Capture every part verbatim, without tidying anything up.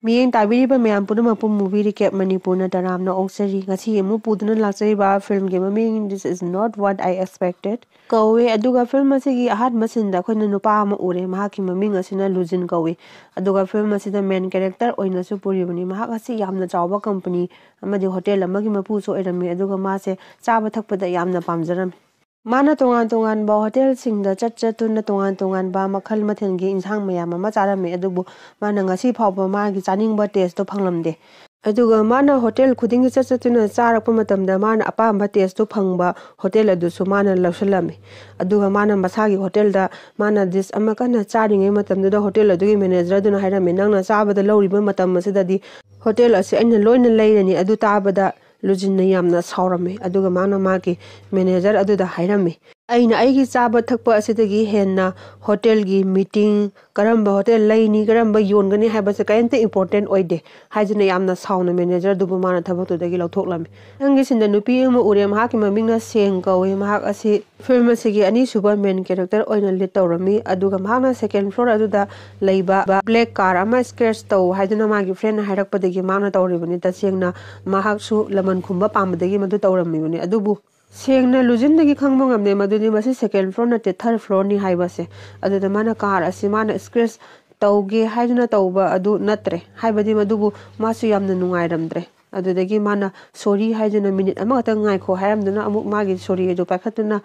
ꯃꯤꯠꯌꯦꯡ ꯇꯥꯕꯤꯔꯤꯕ ꯃꯌꯥꯝ ꯄꯨꯝꯅꯃꯛꯄꯨ movie recap ꯃꯅꯤꯄꯨꯔꯅ ꯇꯔꯥꯝꯅ ꯑꯣꯛꯆꯔꯤ꯫ ꯉꯁꯤ ꯑꯃꯨꯛ ꯄꯨꯗꯨꯅ ꯂꯥꯛꯆꯔꯤꯕ ꯐꯤꯂꯝꯒꯤ ꯃꯃꯤꯡ This Is Not What I Expected ꯀꯧꯋꯦ꯫ ꯑꯗꯨꯒ ꯐꯤꯂꯝ ꯑꯁꯤꯒꯤ ꯑꯍꯥꯟꯕ ꯁꯤꯟꯗ ꯑꯩꯈꯣꯏꯅ ꯅꯨꯄꯥ ꯑꯃ ꯎꯔꯦ꯫ ꯃꯍꯥꯛꯀꯤ ꯃꯃꯤꯡ ꯑꯁꯤꯅ ꯂꯨꯖꯤꯟ ꯀꯧꯋꯤ꯫ ꯑꯗꯨꯒ ꯐꯤꯂꯝ ꯑꯁꯤꯗ main character ꯑꯣꯏꯅꯁꯨ ꯄꯨꯔꯤꯕꯅꯤ꯫ ꯃꯍꯥꯛ ꯑꯁꯤ ꯌꯥꯝꯅ ꯆꯥꯎꯕ ꯀꯝꯄꯅꯤ ꯑꯃꯗꯤ ꯍꯣꯇꯦꯜ ꯑꯃꯒꯤ ꯃꯄꯨꯁꯨ ꯑꯣꯏꯔꯝꯃꯤ꯫ ꯑꯗꯨꯒ ꯃꯥꯁꯦ ꯆꯥꯕ ꯊꯛꯄꯗ ꯌꯥꯝꯅ ꯄꯥꯝꯖꯔꯝꯃꯤ꯫ ꯃꯥꯅ ꯇꯣꯉꯥꯟ ꯇꯣꯉꯥꯟꯕ ꯍꯣꯇꯦꯜꯁꯤꯡꯗ ꯆꯠ ꯆꯠꯇꯨꯅ ꯇꯣꯉꯥꯟ ꯇꯣꯉꯥꯟꯕ ꯃꯈꯜ ꯃꯊꯦꯜꯒꯤ ꯏꯟꯁꯥꯡ ꯃꯌꯥꯝ ꯑꯃ ꯆꯥꯔꯝꯃꯤ꯫ ꯑꯗꯨꯕꯨ ꯃꯥꯅ ꯉꯁꯤ ꯐꯥꯎꯕ ꯃꯥꯒꯤ ꯆꯥꯅꯤꯡꯕ taste ꯇꯣ ꯐꯪꯂꯝꯗꯦ꯫ ꯑꯗꯨꯒ ꯃꯥꯅ ꯍꯣꯇꯦꯜ ꯈꯨꯗꯤꯡꯒꯤ ꯆꯠ ꯆꯠꯇꯨꯅ ꯆꯥꯔꯛꯄ ꯃꯇꯝꯗ ꯃꯥꯅ ꯑꯄꯥꯝꯕ taste ꯇꯣ ꯐꯪꯕ ꯍꯣꯇꯦꯜ ꯑꯗꯨꯁꯨ ꯃꯥꯅ ꯂꯧꯁꯤꯜꯂꯝꯃꯤ꯫ ꯑꯗꯨꯒ ꯃꯥꯅ ꯃꯁꯥꯒꯤ ꯍꯣꯇꯦꯜꯗ ꯃꯥꯅ dish ꯑꯃ ꯀꯟꯅ ꯆꯥꯔꯤꯉꯩ ꯃꯇꯝꯗꯨꯗ ꯍꯣꯇꯦꯜ ꯑꯗꯨꯒꯤ manager ꯗꯨꯅ ꯍꯥꯏꯔꯝꯃꯤ, "ꯅꯪꯅ ꯆꯥꯕꯗ ꯂꯧꯔꯤꯕ ꯃꯇꯝ ꯑꯁꯤꯗꯗꯤ ꯍꯣꯇꯦꯜ ꯑꯁꯤ ꯑꯩꯅ ꯂꯣꯏꯅ ꯂꯩꯔꯅꯤ"꯫ ꯑꯗꯨ ꯇꯥꯕꯗ ꯂꯨꯖꯤꯟꯅ ꯌꯥꯝꯅ ꯁꯥꯎꯔꯝꯃꯤ꯫ ꯑꯗꯨꯒ ꯃꯥꯅ ꯃꯥꯒꯤ manager ꯑꯗꯨꯗ ꯍꯥꯏꯔꯝꯃꯤ, "ꯑꯩꯅ ꯑꯩꯒꯤ ꯆꯥꯕ ꯊꯛꯄ ꯑꯁꯤꯗꯒꯤ ꯍꯦꯟꯅ ꯍꯣꯇꯦꯜꯒꯤ meeting, ꯀꯔꯝꯕ ꯍꯣꯇꯦꯜ ꯂꯩꯅꯤ, ꯀꯔꯝꯕ ꯌꯣꯟꯒꯅꯤ ꯍꯥꯏꯕꯁꯦ ꯀꯔꯤꯝꯇ important ꯑꯣꯏꯗꯦ" ꯍꯥꯏꯗꯨꯅ ꯌꯥꯝꯅ ꯁꯥꯎꯅ manager ꯑꯗꯨꯕꯨ ꯃꯥꯅ ꯊꯕꯛꯇꯨꯗꯒꯤ ꯂꯧꯊꯣꯛꯂꯝꯃꯤ꯫ ꯃꯊꯪꯒꯤ ꯁꯤꯟꯗ ꯅꯨꯄꯤ ꯑꯃ ꯎꯔꯦ, ꯃꯍꯥꯛꯀꯤ ꯃꯃꯤꯡꯅ ꯁꯦꯡ ꯀꯧꯏ꯫ ꯃꯍꯥꯛ ꯑꯁꯤ ꯐꯤꯂꯝ ꯑꯁꯤꯒꯤ ꯑꯅꯤꯁꯨꯕ main character ꯑꯣꯏꯅ lead ꯇꯧꯔꯝꯃꯤ꯫ ꯑꯗꯨꯒ ꯃꯍꯥꯛꯅ second floor ꯑꯗꯨꯗ ꯂꯩꯕ black car ꯑꯃ scratch ꯇꯧ ꯍꯥꯏꯗꯨꯅ ꯃꯥꯒꯤ friend ꯅ ꯍꯥꯏꯔꯛꯄꯗꯒꯤ ꯃꯍꯥꯛꯅ ꯇꯧꯔꯤꯕꯅꯤ꯫ ꯇꯁꯦꯡꯅ ꯃꯍꯥꯛꯁꯨ ꯂꯃꯟ ꯈꯨꯝꯕ ꯄꯥꯝꯕꯗꯒꯤ ꯃꯗꯨ ꯇꯧꯔꯝꯃꯤꯕꯅꯤ꯫ ꯑꯗꯨꯕꯨ ꯁꯦꯡꯅ ꯂꯨꯖꯤꯟꯗꯒꯤ ꯈꯪꯕ ꯉꯝꯗꯦ ꯃꯗꯨꯗꯤ ꯃꯁꯤ second floor ꯅꯠꯇꯦ, third floor ꯅꯤ ꯍꯥꯏꯕꯁꯦ꯫ ꯑꯗꯨꯗ ꯃꯥꯅ car ꯑꯁꯤ ꯃꯥꯅ scratch ꯇꯧꯒꯦ ꯍꯥꯏꯗꯨꯅ ꯇꯧꯕ ꯑꯗꯨ ꯅꯠꯇ꯭ꯔꯦ꯫ ꯍꯥꯏꯕꯗꯤ ꯃꯗꯨꯕꯨ ꯃꯥꯁꯨ ꯌꯥꯝꯅ ꯅꯨꯡꯉꯥꯏꯔꯝꯗ꯭ꯔꯦ꯫ ꯑꯗꯨꯗꯒꯤ ꯃꯥꯅ sorry ꯍꯥꯏꯗꯨꯅ minute ꯑꯃꯈꯛꯇꯪ ꯉꯥꯏꯈꯣ ꯍꯥꯏꯔꯝꯗꯨꯅ ꯑꯃꯨꯛ ꯃꯥꯒꯤ sorry ꯑꯗꯨ ꯄꯥꯏꯈꯠꯇꯨꯅ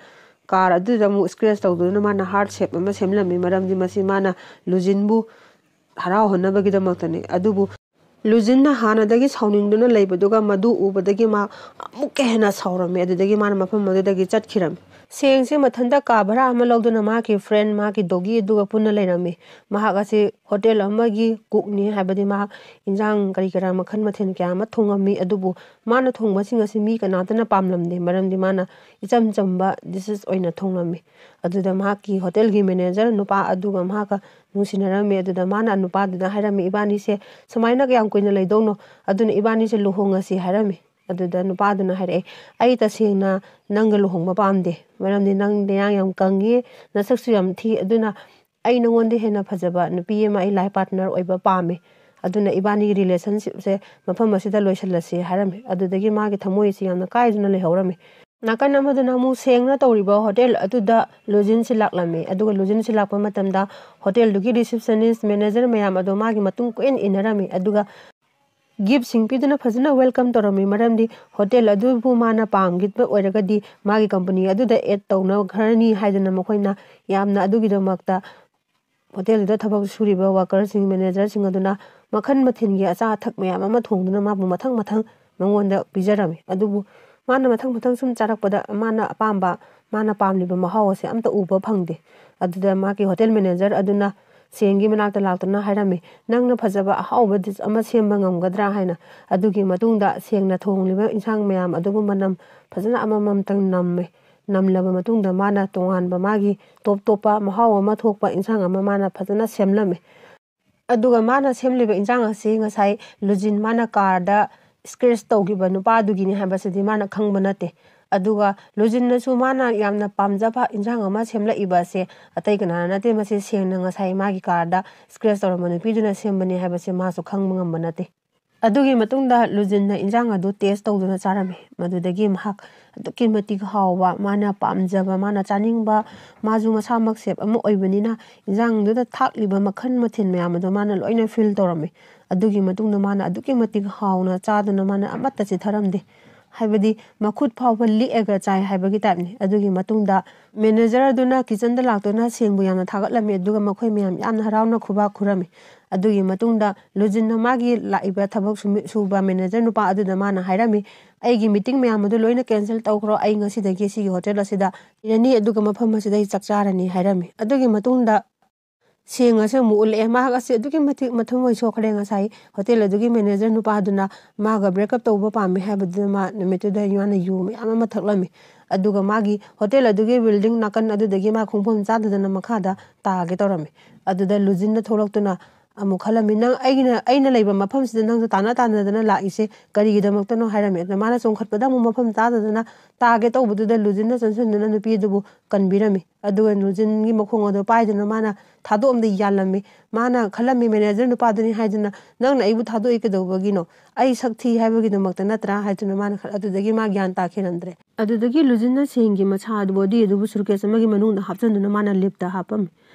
car ꯑꯗꯨꯗ ꯑꯃꯨꯛ scratch ꯇꯧꯗꯨꯅ ꯃꯥꯅ heart shape ꯑꯃ ꯁꯦꯝꯂꯝꯃꯤ꯫ ꯃꯔꯝꯗꯤ ꯃꯁꯤ ꯃꯥꯅ ꯂꯨꯖꯤꯟꯕꯨ ꯍꯔꯥꯎꯍꯟꯅꯕꯒꯤꯗꯃꯛꯇꯅꯤ꯫ ꯑꯗꯨꯕꯨ ꯂꯨꯖꯤꯟꯅ ꯍꯥꯟꯅꯗꯒꯤ ꯁꯥꯎꯅꯤꯡꯗꯨꯅ ꯂꯩꯕꯗꯨꯒ ꯃꯗꯨ ꯎꯕꯗꯒꯤ ꯃꯥ ꯑꯃꯨꯛꯀ ꯍꯦꯟꯅ ꯁꯥꯎꯔꯝꯃꯤ꯫ ꯑꯗꯨꯗꯒꯤ ꯃꯥꯅ ꯃꯐꯝ ꯑꯗꯨꯗꯒꯤ ꯆꯠꯈꯤꯔꯝꯃꯤ꯫ ꯁꯦꯡꯁꯦ ꯃꯊꯟꯇ ꯀꯥ ꯚꯔꯥ ꯑꯃ ꯂꯧꯗꯨꯅ ꯃꯍꯥꯛꯀꯤ friend, ꯃꯍꯥꯛꯀꯤ doggy ꯑꯗꯨꯒ ꯄꯨꯟꯅ ꯂꯩꯔꯝꯃꯤ꯫ ꯃꯍꯥꯛ ꯑꯁꯤ ꯍꯣꯇꯦꯜ ꯑꯃꯒꯤ cook ꯅꯤ, ꯍꯥꯏꯕꯗꯤ ꯃꯍꯥꯛ ꯏꯟꯖꯥꯡ ꯀꯔꯤ ꯀꯔꯥ ꯃꯈꯜ ꯃꯊꯦꯜ ꯀꯌꯥ ꯑꯃ ꯊꯣꯡꯉꯝꯃꯤ꯫ ꯑꯗꯨꯕꯨ ꯃꯥꯅ ꯊꯣꯡꯕꯁꯤꯡ ꯑꯁꯤ ꯃꯤ ꯀꯅꯥꯝꯇꯅ ꯄꯥꯝꯂꯝꯗꯦ, ꯃꯔꯝꯗꯤ ꯃꯥꯅ ꯏꯆꯝ ꯆꯝꯕ dishes ꯑꯣꯏꯅ ꯊꯣꯡꯂꯝꯃꯤ꯫ ꯑꯗꯨꯗ ꯃꯍꯥꯛꯀꯤ ꯍꯣꯇꯦꯜꯒꯤ manager ꯅꯨꯄꯥ ꯑꯗꯨꯒ ꯃꯍꯥꯛꯀ ꯅꯨꯡꯁꯤꯅꯔꯝꯃꯤ꯫ ꯑꯗꯨꯗ ꯃꯥꯅ ꯅꯨꯄꯥꯗꯨꯗ ꯍꯥꯏꯔꯝꯃꯤ, "ꯏꯕꯥꯅꯤꯁꯦ ꯁꯨꯃꯥꯏꯅ ꯀꯌꯥꯝ ꯀꯨꯏꯅ ꯂꯩꯗꯧꯅꯣ? ꯑꯗꯨꯅ ꯏꯕꯥꯅꯤꯁꯦ ꯂꯨꯍꯣꯡꯉꯁꯤ" ꯍꯥꯏꯔꯝꯃꯤ꯫ ꯑꯗꯨꯗ ꯅꯨꯄꯥꯗꯨꯅ ꯍꯥꯏꯔꯛꯑꯦ, "ꯑꯩ ꯇꯁꯦꯡꯅ ꯅꯪꯒ ꯂꯨꯍꯣꯡꯕ ꯄꯥꯝꯗꯦ, ꯃꯔꯝꯗꯤ ꯅꯪ ꯅꯌꯥꯡ ꯌꯥꯝ ꯀꯪꯉꯤ, ꯅꯁꯛꯁꯨ ꯌꯥꯝ ꯊꯤ, ꯑꯗꯨꯅ ꯑꯩ ꯅꯉꯣꯟꯗ ꯍꯦꯟꯅ ꯐꯖꯕ ꯅꯨꯄꯤ ꯑꯃ ꯑꯩ life partner ꯑꯣꯏꯕ ꯄꯥꯝꯃꯤ꯫ ꯑꯗꯨꯅ ꯏꯕꯥꯅꯤꯒꯤ ꯔꯤꯂꯦꯁꯟꯁꯤꯞꯁꯦ ꯃꯐꯝ ꯑꯁꯤꯗ ꯂꯣꯏꯁꯤꯜꯂꯁꯤ ꯍꯥꯏꯔꯝꯃꯤ꯫ ꯑꯗꯨꯗꯒꯤ ꯃꯥꯒꯤ ꯊꯃꯣꯏꯁꯤ ꯌꯥꯝꯅ ꯀꯥꯏꯗꯨꯅ ꯂꯩꯍꯧꯔꯝꯃꯤ꯫ ꯅꯥꯀꯟ ꯑꯃꯗꯅ ꯑꯃꯨꯛ ꯁꯦꯡꯅ ꯇꯧꯔꯤꯕ ꯍꯣꯇꯦꯜ ꯑꯗꯨꯗ ꯂꯨꯖꯤꯟꯁꯤ ꯂꯥꯛꯂꯝꯃꯤ꯫ ꯑꯗꯨꯒ ꯂꯨꯖꯤꯟꯁꯤ ꯂꯥꯛꯄ ꯃꯇꯝꯗ ꯍꯣꯇꯦꯜꯗꯨꯒꯤ ꯔꯤꯁꯤꯞꯁꯅꯤꯁ, ꯃꯦꯅꯦꯖꯔ ꯃꯌꯥꯝ ꯑꯗꯣ ꯃꯥꯒꯤ ꯃꯇꯨꯡ ꯀꯣꯏꯏꯟ ꯏꯟꯅꯔꯝꯃꯤ꯫ ꯑꯗꯨꯒ ꯒꯤꯐꯁꯤꯡ ꯄꯤꯗꯨꯅ ꯐꯖꯅ ꯋꯦꯜꯀꯝ ꯇꯧꯔꯝꯃꯤ꯫ ꯃꯔꯝꯗꯤ ꯍꯣꯇꯦꯜ ꯑꯗꯨꯕꯨ ꯃꯥꯅ ꯄꯥꯝꯈꯤꯕ ꯑꯣꯏꯔꯒꯗꯤ ꯃꯥꯒꯤ ꯀꯝꯄꯅꯤ ꯑꯗꯨꯗ ꯑꯦꯗ ꯇꯧꯅꯈ꯭ꯔꯅꯤ ꯍꯥꯏꯗꯅ ꯃꯈꯣꯏꯅ ꯌꯥꯝꯅ ꯑꯗꯨꯒꯤꯗꯃꯛꯇ ꯍꯣꯇꯦꯜꯗꯨꯗ ꯊꯕꯛ ꯁꯨꯔꯤꯕ ꯋꯥꯀꯔꯁꯤꯡ, ꯃꯦꯅꯦꯖꯔꯁꯤꯡ ꯑꯗꯨꯅ ꯃꯈꯜ ꯃꯊꯦꯜꯒꯤ ꯑꯆꯥ ꯑꯊꯛ ꯃꯌꯥꯝ ꯑꯃ ꯊꯣꯡꯗꯨꯅ ꯃꯥꯕꯨ ꯃꯊꯪ ꯃꯊꯪ ꯃꯉꯣꯟꯗ ꯄꯤꯖꯔꯝꯃꯤ꯫ ꯑꯗꯨꯕꯨ ꯃꯥꯅ ꯃꯊꯪ ꯃꯊꯪ ꯁꯨꯝ ꯆꯥꯔꯛꯄꯗ ꯃꯥꯅ ꯑꯄꯥꯝꯕ, ꯃꯥꯅ ꯄꯥꯝꯂꯤꯕ ꯃꯍꯥꯎ ꯑꯁꯦ ꯑꯝꯇ ꯎꯕ ꯐꯪꯗꯦ꯫ ꯑꯗꯨꯗ ꯃꯥꯒꯤ ꯍꯣꯇꯦꯜ ꯃꯦꯅꯦꯖꯔ ꯑꯗꯨꯅ ꯁꯦꯡꯒꯤ ꯃꯅꯥꯛꯇ ꯂꯥꯛꯇꯨꯅ ꯍꯥꯏꯔꯝꯃꯤ, "ꯅꯪꯅ ꯐꯖꯕ ꯑꯍꯥꯎꯕ ꯗꯤꯁ ꯑꯃ ꯁꯦꯝꯕ ꯉꯝꯒꯗ꯭ꯔꯥ?" ꯍꯥꯏꯅ꯫ ꯑꯗꯨꯒꯤ ꯃꯇꯨꯡꯗ ꯁꯦꯡꯅ ꯊꯣꯡꯂꯤꯕ ꯏꯟꯁꯥꯡ ꯃꯌꯥꯝ ꯑꯗꯨꯕꯨ ꯃꯅꯝ ꯐꯖꯅ ꯑꯃꯃꯝꯇꯪ ꯅꯝꯃꯦ꯫ ꯅꯝꯂꯕ ꯃꯇꯨꯡꯗ ꯃꯥꯅ ꯇꯣꯉꯥꯟꯕ ꯃꯥꯒꯤ ꯇꯣꯞ ꯇꯣꯞꯄ ꯃꯍꯥꯎ ꯑꯃ ꯊꯣꯛꯄ ꯏꯟꯁꯥꯡ ꯑꯃ ꯃꯥꯅ ꯐꯖꯅ ꯁꯦꯝꯂꯝꯃꯦ꯫ ꯑꯗꯨꯒ ꯃꯥꯅ ꯁꯦꯝꯂꯤꯕ ꯏꯟꯁꯥꯡ ꯑꯁꯤ ꯉꯁꯥꯏ ꯂꯨꯖꯤꯟ ꯃꯥꯅ ꯀꯥꯔꯗ ꯁ꯭ꯀ꯭ꯔꯦꯆ ꯇꯧꯈꯤꯕ ꯅꯨꯄꯥꯗꯨꯒꯤꯅꯤ ꯍꯥꯏꯕꯁꯤꯗꯤ ꯃꯥꯅ ꯈꯪꯕ ꯅꯠꯇꯦ꯫ ꯑꯗꯨꯒ ꯂꯨꯖꯤꯟꯅꯁꯨ ꯃꯥꯅ ꯌꯥꯝꯅ ꯄꯥꯝꯖꯕ ꯏꯟꯁꯥꯡ ꯑꯃ ꯁꯦꯝꯂꯛꯏꯕ ꯑꯁꯦ ꯑꯇꯩ ꯀꯅꯥꯅ ꯅꯠꯇꯦ, ꯃꯁꯤ ꯁꯦꯡꯅ ꯉꯁꯥꯏ ꯃꯥꯒꯤ ꯀꯥꯔꯗ ꯁ꯭ꯀ꯭ꯔꯦꯆ ꯇꯧꯔꯝꯕ ꯅꯨꯄꯤꯗꯨꯅ ꯁꯦꯝꯕꯅꯤ ꯍꯥꯏꯕꯁꯦ ꯃꯥꯁꯨ ꯈꯪꯕ ꯉꯝꯕ ꯅꯠꯇꯦ꯫ ꯑꯗꯨꯒꯤ ꯃꯇꯨꯡꯗ ꯂꯨꯖꯤꯟꯅ ꯏꯟꯁꯥꯡ ꯑꯗꯨ ꯇꯦꯁ ꯇꯧꯗꯨꯅ ꯆꯥꯔꯝꯃꯤ꯫ ꯃꯗꯨꯗꯒꯤ ꯃꯍꯥꯛ ꯑꯗꯨꯛꯀꯤ ꯃꯇꯤꯛ ꯍꯥꯎꯕ, ꯃꯥꯅ ꯄꯥꯝꯖꯕ, ꯃꯥꯅ ꯆꯥꯅꯤꯡꯕ, ꯃꯥꯁꯨ ꯃꯁꯥꯃꯛ ꯁꯦꯞ ꯑꯃ ꯑꯣꯏꯕꯅꯤꯅ ꯏꯟꯁꯥꯡꯗꯨꯗ ꯊꯥꯛꯂꯤꯕ ꯃꯈꯜ ꯃꯊꯦꯜ ꯃꯌꯥꯝ ꯑꯗꯣ ꯃꯥꯅ ꯂꯣꯏꯅ ꯐꯤꯜ ꯇꯧꯔꯝꯃꯤ꯫ ꯑꯗꯨꯒꯤ ꯃꯇꯨꯡꯗ ꯃꯥꯅ ꯑꯗꯨꯛꯀꯤ ꯃꯇꯤꯛ ꯍꯥꯎꯅ ꯆꯥꯗꯨꯅ ꯃꯥꯅ ꯑꯃꯠꯇ ꯆꯤꯠꯊꯔꯝꯗꯦ꯫ ꯍꯥꯏꯕꯗꯤ ꯃꯈꯨꯠ ꯐꯥꯎꯕ ꯂꯤꯛꯑꯒ ꯆꯥꯏ ꯍꯥꯏꯕꯒꯤ ꯇꯥꯏꯞꯅꯤ꯫ ꯑꯗꯨꯒꯤ ꯃꯇꯨꯡꯗ ꯃꯦꯅꯦꯖꯔ ꯑꯗꯨꯅ ꯀꯤꯆꯟꯗ ꯂꯥꯛꯇꯨꯅ ꯁꯦꯡꯕꯨ ꯌꯥꯝꯅ ꯊꯥꯒꯠꯂꯝꯃꯤ, ꯑꯗꯨꯒ ꯃꯈꯣꯏ ꯃꯌꯥꯝ ꯌꯥꯝꯅ ꯍꯔꯥꯎꯅ ꯈꯨꯕꯥꯛ ꯈꯨꯔꯝꯃꯤ꯫ ꯑꯗꯨꯒꯤ ꯃꯇꯨꯡꯗ ꯂꯨꯖꯤꯟꯅ ꯃꯥꯒꯤ ꯂꯥꯛꯏꯕ ꯊꯕꯛ ꯁꯨꯃꯤ-, ꯁꯨꯕ ꯃꯦꯅꯦꯖꯔ ꯅꯨꯄꯥ ꯑꯗꯨꯗ ꯃꯥꯅ ꯍꯥꯏꯔꯝꯃꯤ, "ꯑꯩꯒꯤ ꯃꯤꯇꯤꯡ ꯃꯌꯥꯝ ꯑꯗꯨ ꯂꯣꯏꯅ ꯀꯦꯟꯁꯦꯜ ꯇꯧꯈ꯭ꯔꯣ, ꯑꯩ ꯉꯁꯤꯗꯒꯤ ꯁꯤꯒꯤ ꯍꯣꯇꯦꯜ ꯑꯁꯤꯗ ꯂꯩꯔꯅꯤ, ꯑꯗꯨꯒ ꯃꯐꯝ ꯑꯁꯤꯗ ꯑꯩ ꯆꯥꯛ ꯆꯥꯔꯅꯤ" ꯍꯥꯏꯔꯝꯃꯤ꯫ ꯑꯗꯨꯒꯤ ꯃꯇꯨꯡꯗ ꯁꯦꯡ ꯑꯁꯦ ꯑꯃꯨꯛ ꯎꯠꯂꯛꯑꯦ꯫ ꯃꯍꯥꯛ ꯑꯁꯤ ꯑꯗꯨꯛꯀꯤ ꯃꯇꯤꯛ ꯃꯊꯃꯣꯏ ꯁꯣꯛꯈ꯭ꯔꯦ꯫ ꯉꯁꯥꯏ ꯍꯣꯇꯦꯜ ꯑꯗꯨꯒꯤ ꯃꯦꯅꯦꯖꯔ ꯅꯨꯄꯥꯗꯨꯅ ꯃꯥꯒ ꯕ꯭ꯔꯦꯛꯑꯞ ꯇꯧꯕ ꯄꯥꯝꯃꯤ ꯍꯥꯏꯕꯗꯨꯗ ꯃꯥ ꯅꯨꯃꯤꯠꯇꯨꯗ ꯃꯥꯅ ꯌꯨ ꯃꯌꯥꯝ ꯑꯃ ꯊꯛꯂꯝꯃꯤ꯫ ꯑꯗꯨꯒ ꯃꯥꯒꯤ ꯍꯣꯇꯦꯜ ꯑꯗꯨꯒꯤ ꯕꯤꯜꯗꯤꯡ ꯅꯥꯀꯟ ꯑꯗꯨꯗꯒꯤ ꯃꯥ ꯈꯣꯡꯐꯝ ꯆꯥꯗꯗꯅ ꯃꯈꯥꯗ ꯇꯥꯒꯦ ꯇꯧꯔꯝꯃꯤ꯫ ꯑꯗꯨꯗ ꯂꯨꯖꯤꯟꯅ ꯊꯣꯛꯂꯛꯇꯨꯅ ꯑꯃꯨꯛ ꯈꯜꯂꯝꯃꯤ, "ꯅꯪ ꯑꯩꯒꯤꯅ ꯑꯩꯅ ꯂꯩꯕ ꯃꯐꯝꯁꯤꯗ ꯅꯪꯁꯨ ꯇꯥꯟꯅ ꯇꯥꯟꯅꯗꯅ ꯂꯥꯛꯏꯁꯦ ꯀꯔꯤꯒꯤꯗꯃꯛꯇꯅꯣ?" ꯍꯥꯏꯔꯝꯃꯤ꯫ ꯑꯗ ꯃꯥꯅ ꯆꯣꯡꯈꯠꯄꯗ ꯑꯃꯨꯛ ꯃꯐꯝ ꯆꯥꯗꯗꯅ ꯇꯥꯒꯦ ꯇꯧꯕꯗꯨꯗ ꯂꯨꯖꯤꯟꯅ ꯆꯪꯁꯤꯟꯗꯨꯅ ꯅꯨꯄꯤ ꯑꯗꯨꯕꯨ ꯀꯟꯕꯤꯔꯝꯃꯤ꯫ ꯑꯗꯨꯒ ꯂꯨꯖꯤꯟꯒꯤ ꯃꯈꯣꯡ ꯑꯗꯨ ꯄꯥꯏꯗꯨꯅ ꯃꯥꯅ ꯊꯥꯗꯣꯛꯑꯝꯗ ꯌꯥꯜꯂꯝꯃꯤ꯫ ꯃꯥꯅ ꯈꯜꯂꯝꯃꯤ ꯃꯦꯅꯦꯖꯔ ꯅꯨꯄꯥꯗꯨꯅꯤ ꯍꯥꯏꯗꯨꯅ, "ꯅꯪꯅ ꯑꯩꯕꯨ ꯊꯥꯗꯣꯛꯏ ꯀꯩꯗꯧꯕꯒꯤꯅꯣ? ꯑꯩ ꯁꯛ ꯊꯤ ꯍꯥꯏꯕꯒꯤꯗꯃꯛꯇ ꯅꯠꯇ꯭ꯔꯥ?" ꯍꯥꯏꯗꯨꯅ ꯃꯥꯅ ꯈꯜ-, ꯑꯗꯨꯗꯒꯤ ꯃꯥ ꯒ꯭ꯌꯥꯟ ꯇꯥꯈꯤꯔꯝꯗ꯭ꯔꯦ꯫ ꯑꯗꯨꯗꯒꯤ ꯂꯨꯖꯤꯟꯅ ꯁꯦꯡꯒꯤ ꯃꯁꯥ ꯑꯗꯨ ꯕꯣꯗꯤ ꯑꯗꯨꯕꯨ ꯁꯨꯔꯀꯦꯁ ꯑꯃꯒꯤ ꯃꯅꯨꯡꯗ ꯍꯥꯞꯆꯤꯟꯗꯨꯅ ꯃꯥꯅ ꯂꯤꯞꯇ ꯍꯥꯞꯄꯝꯃꯤ꯫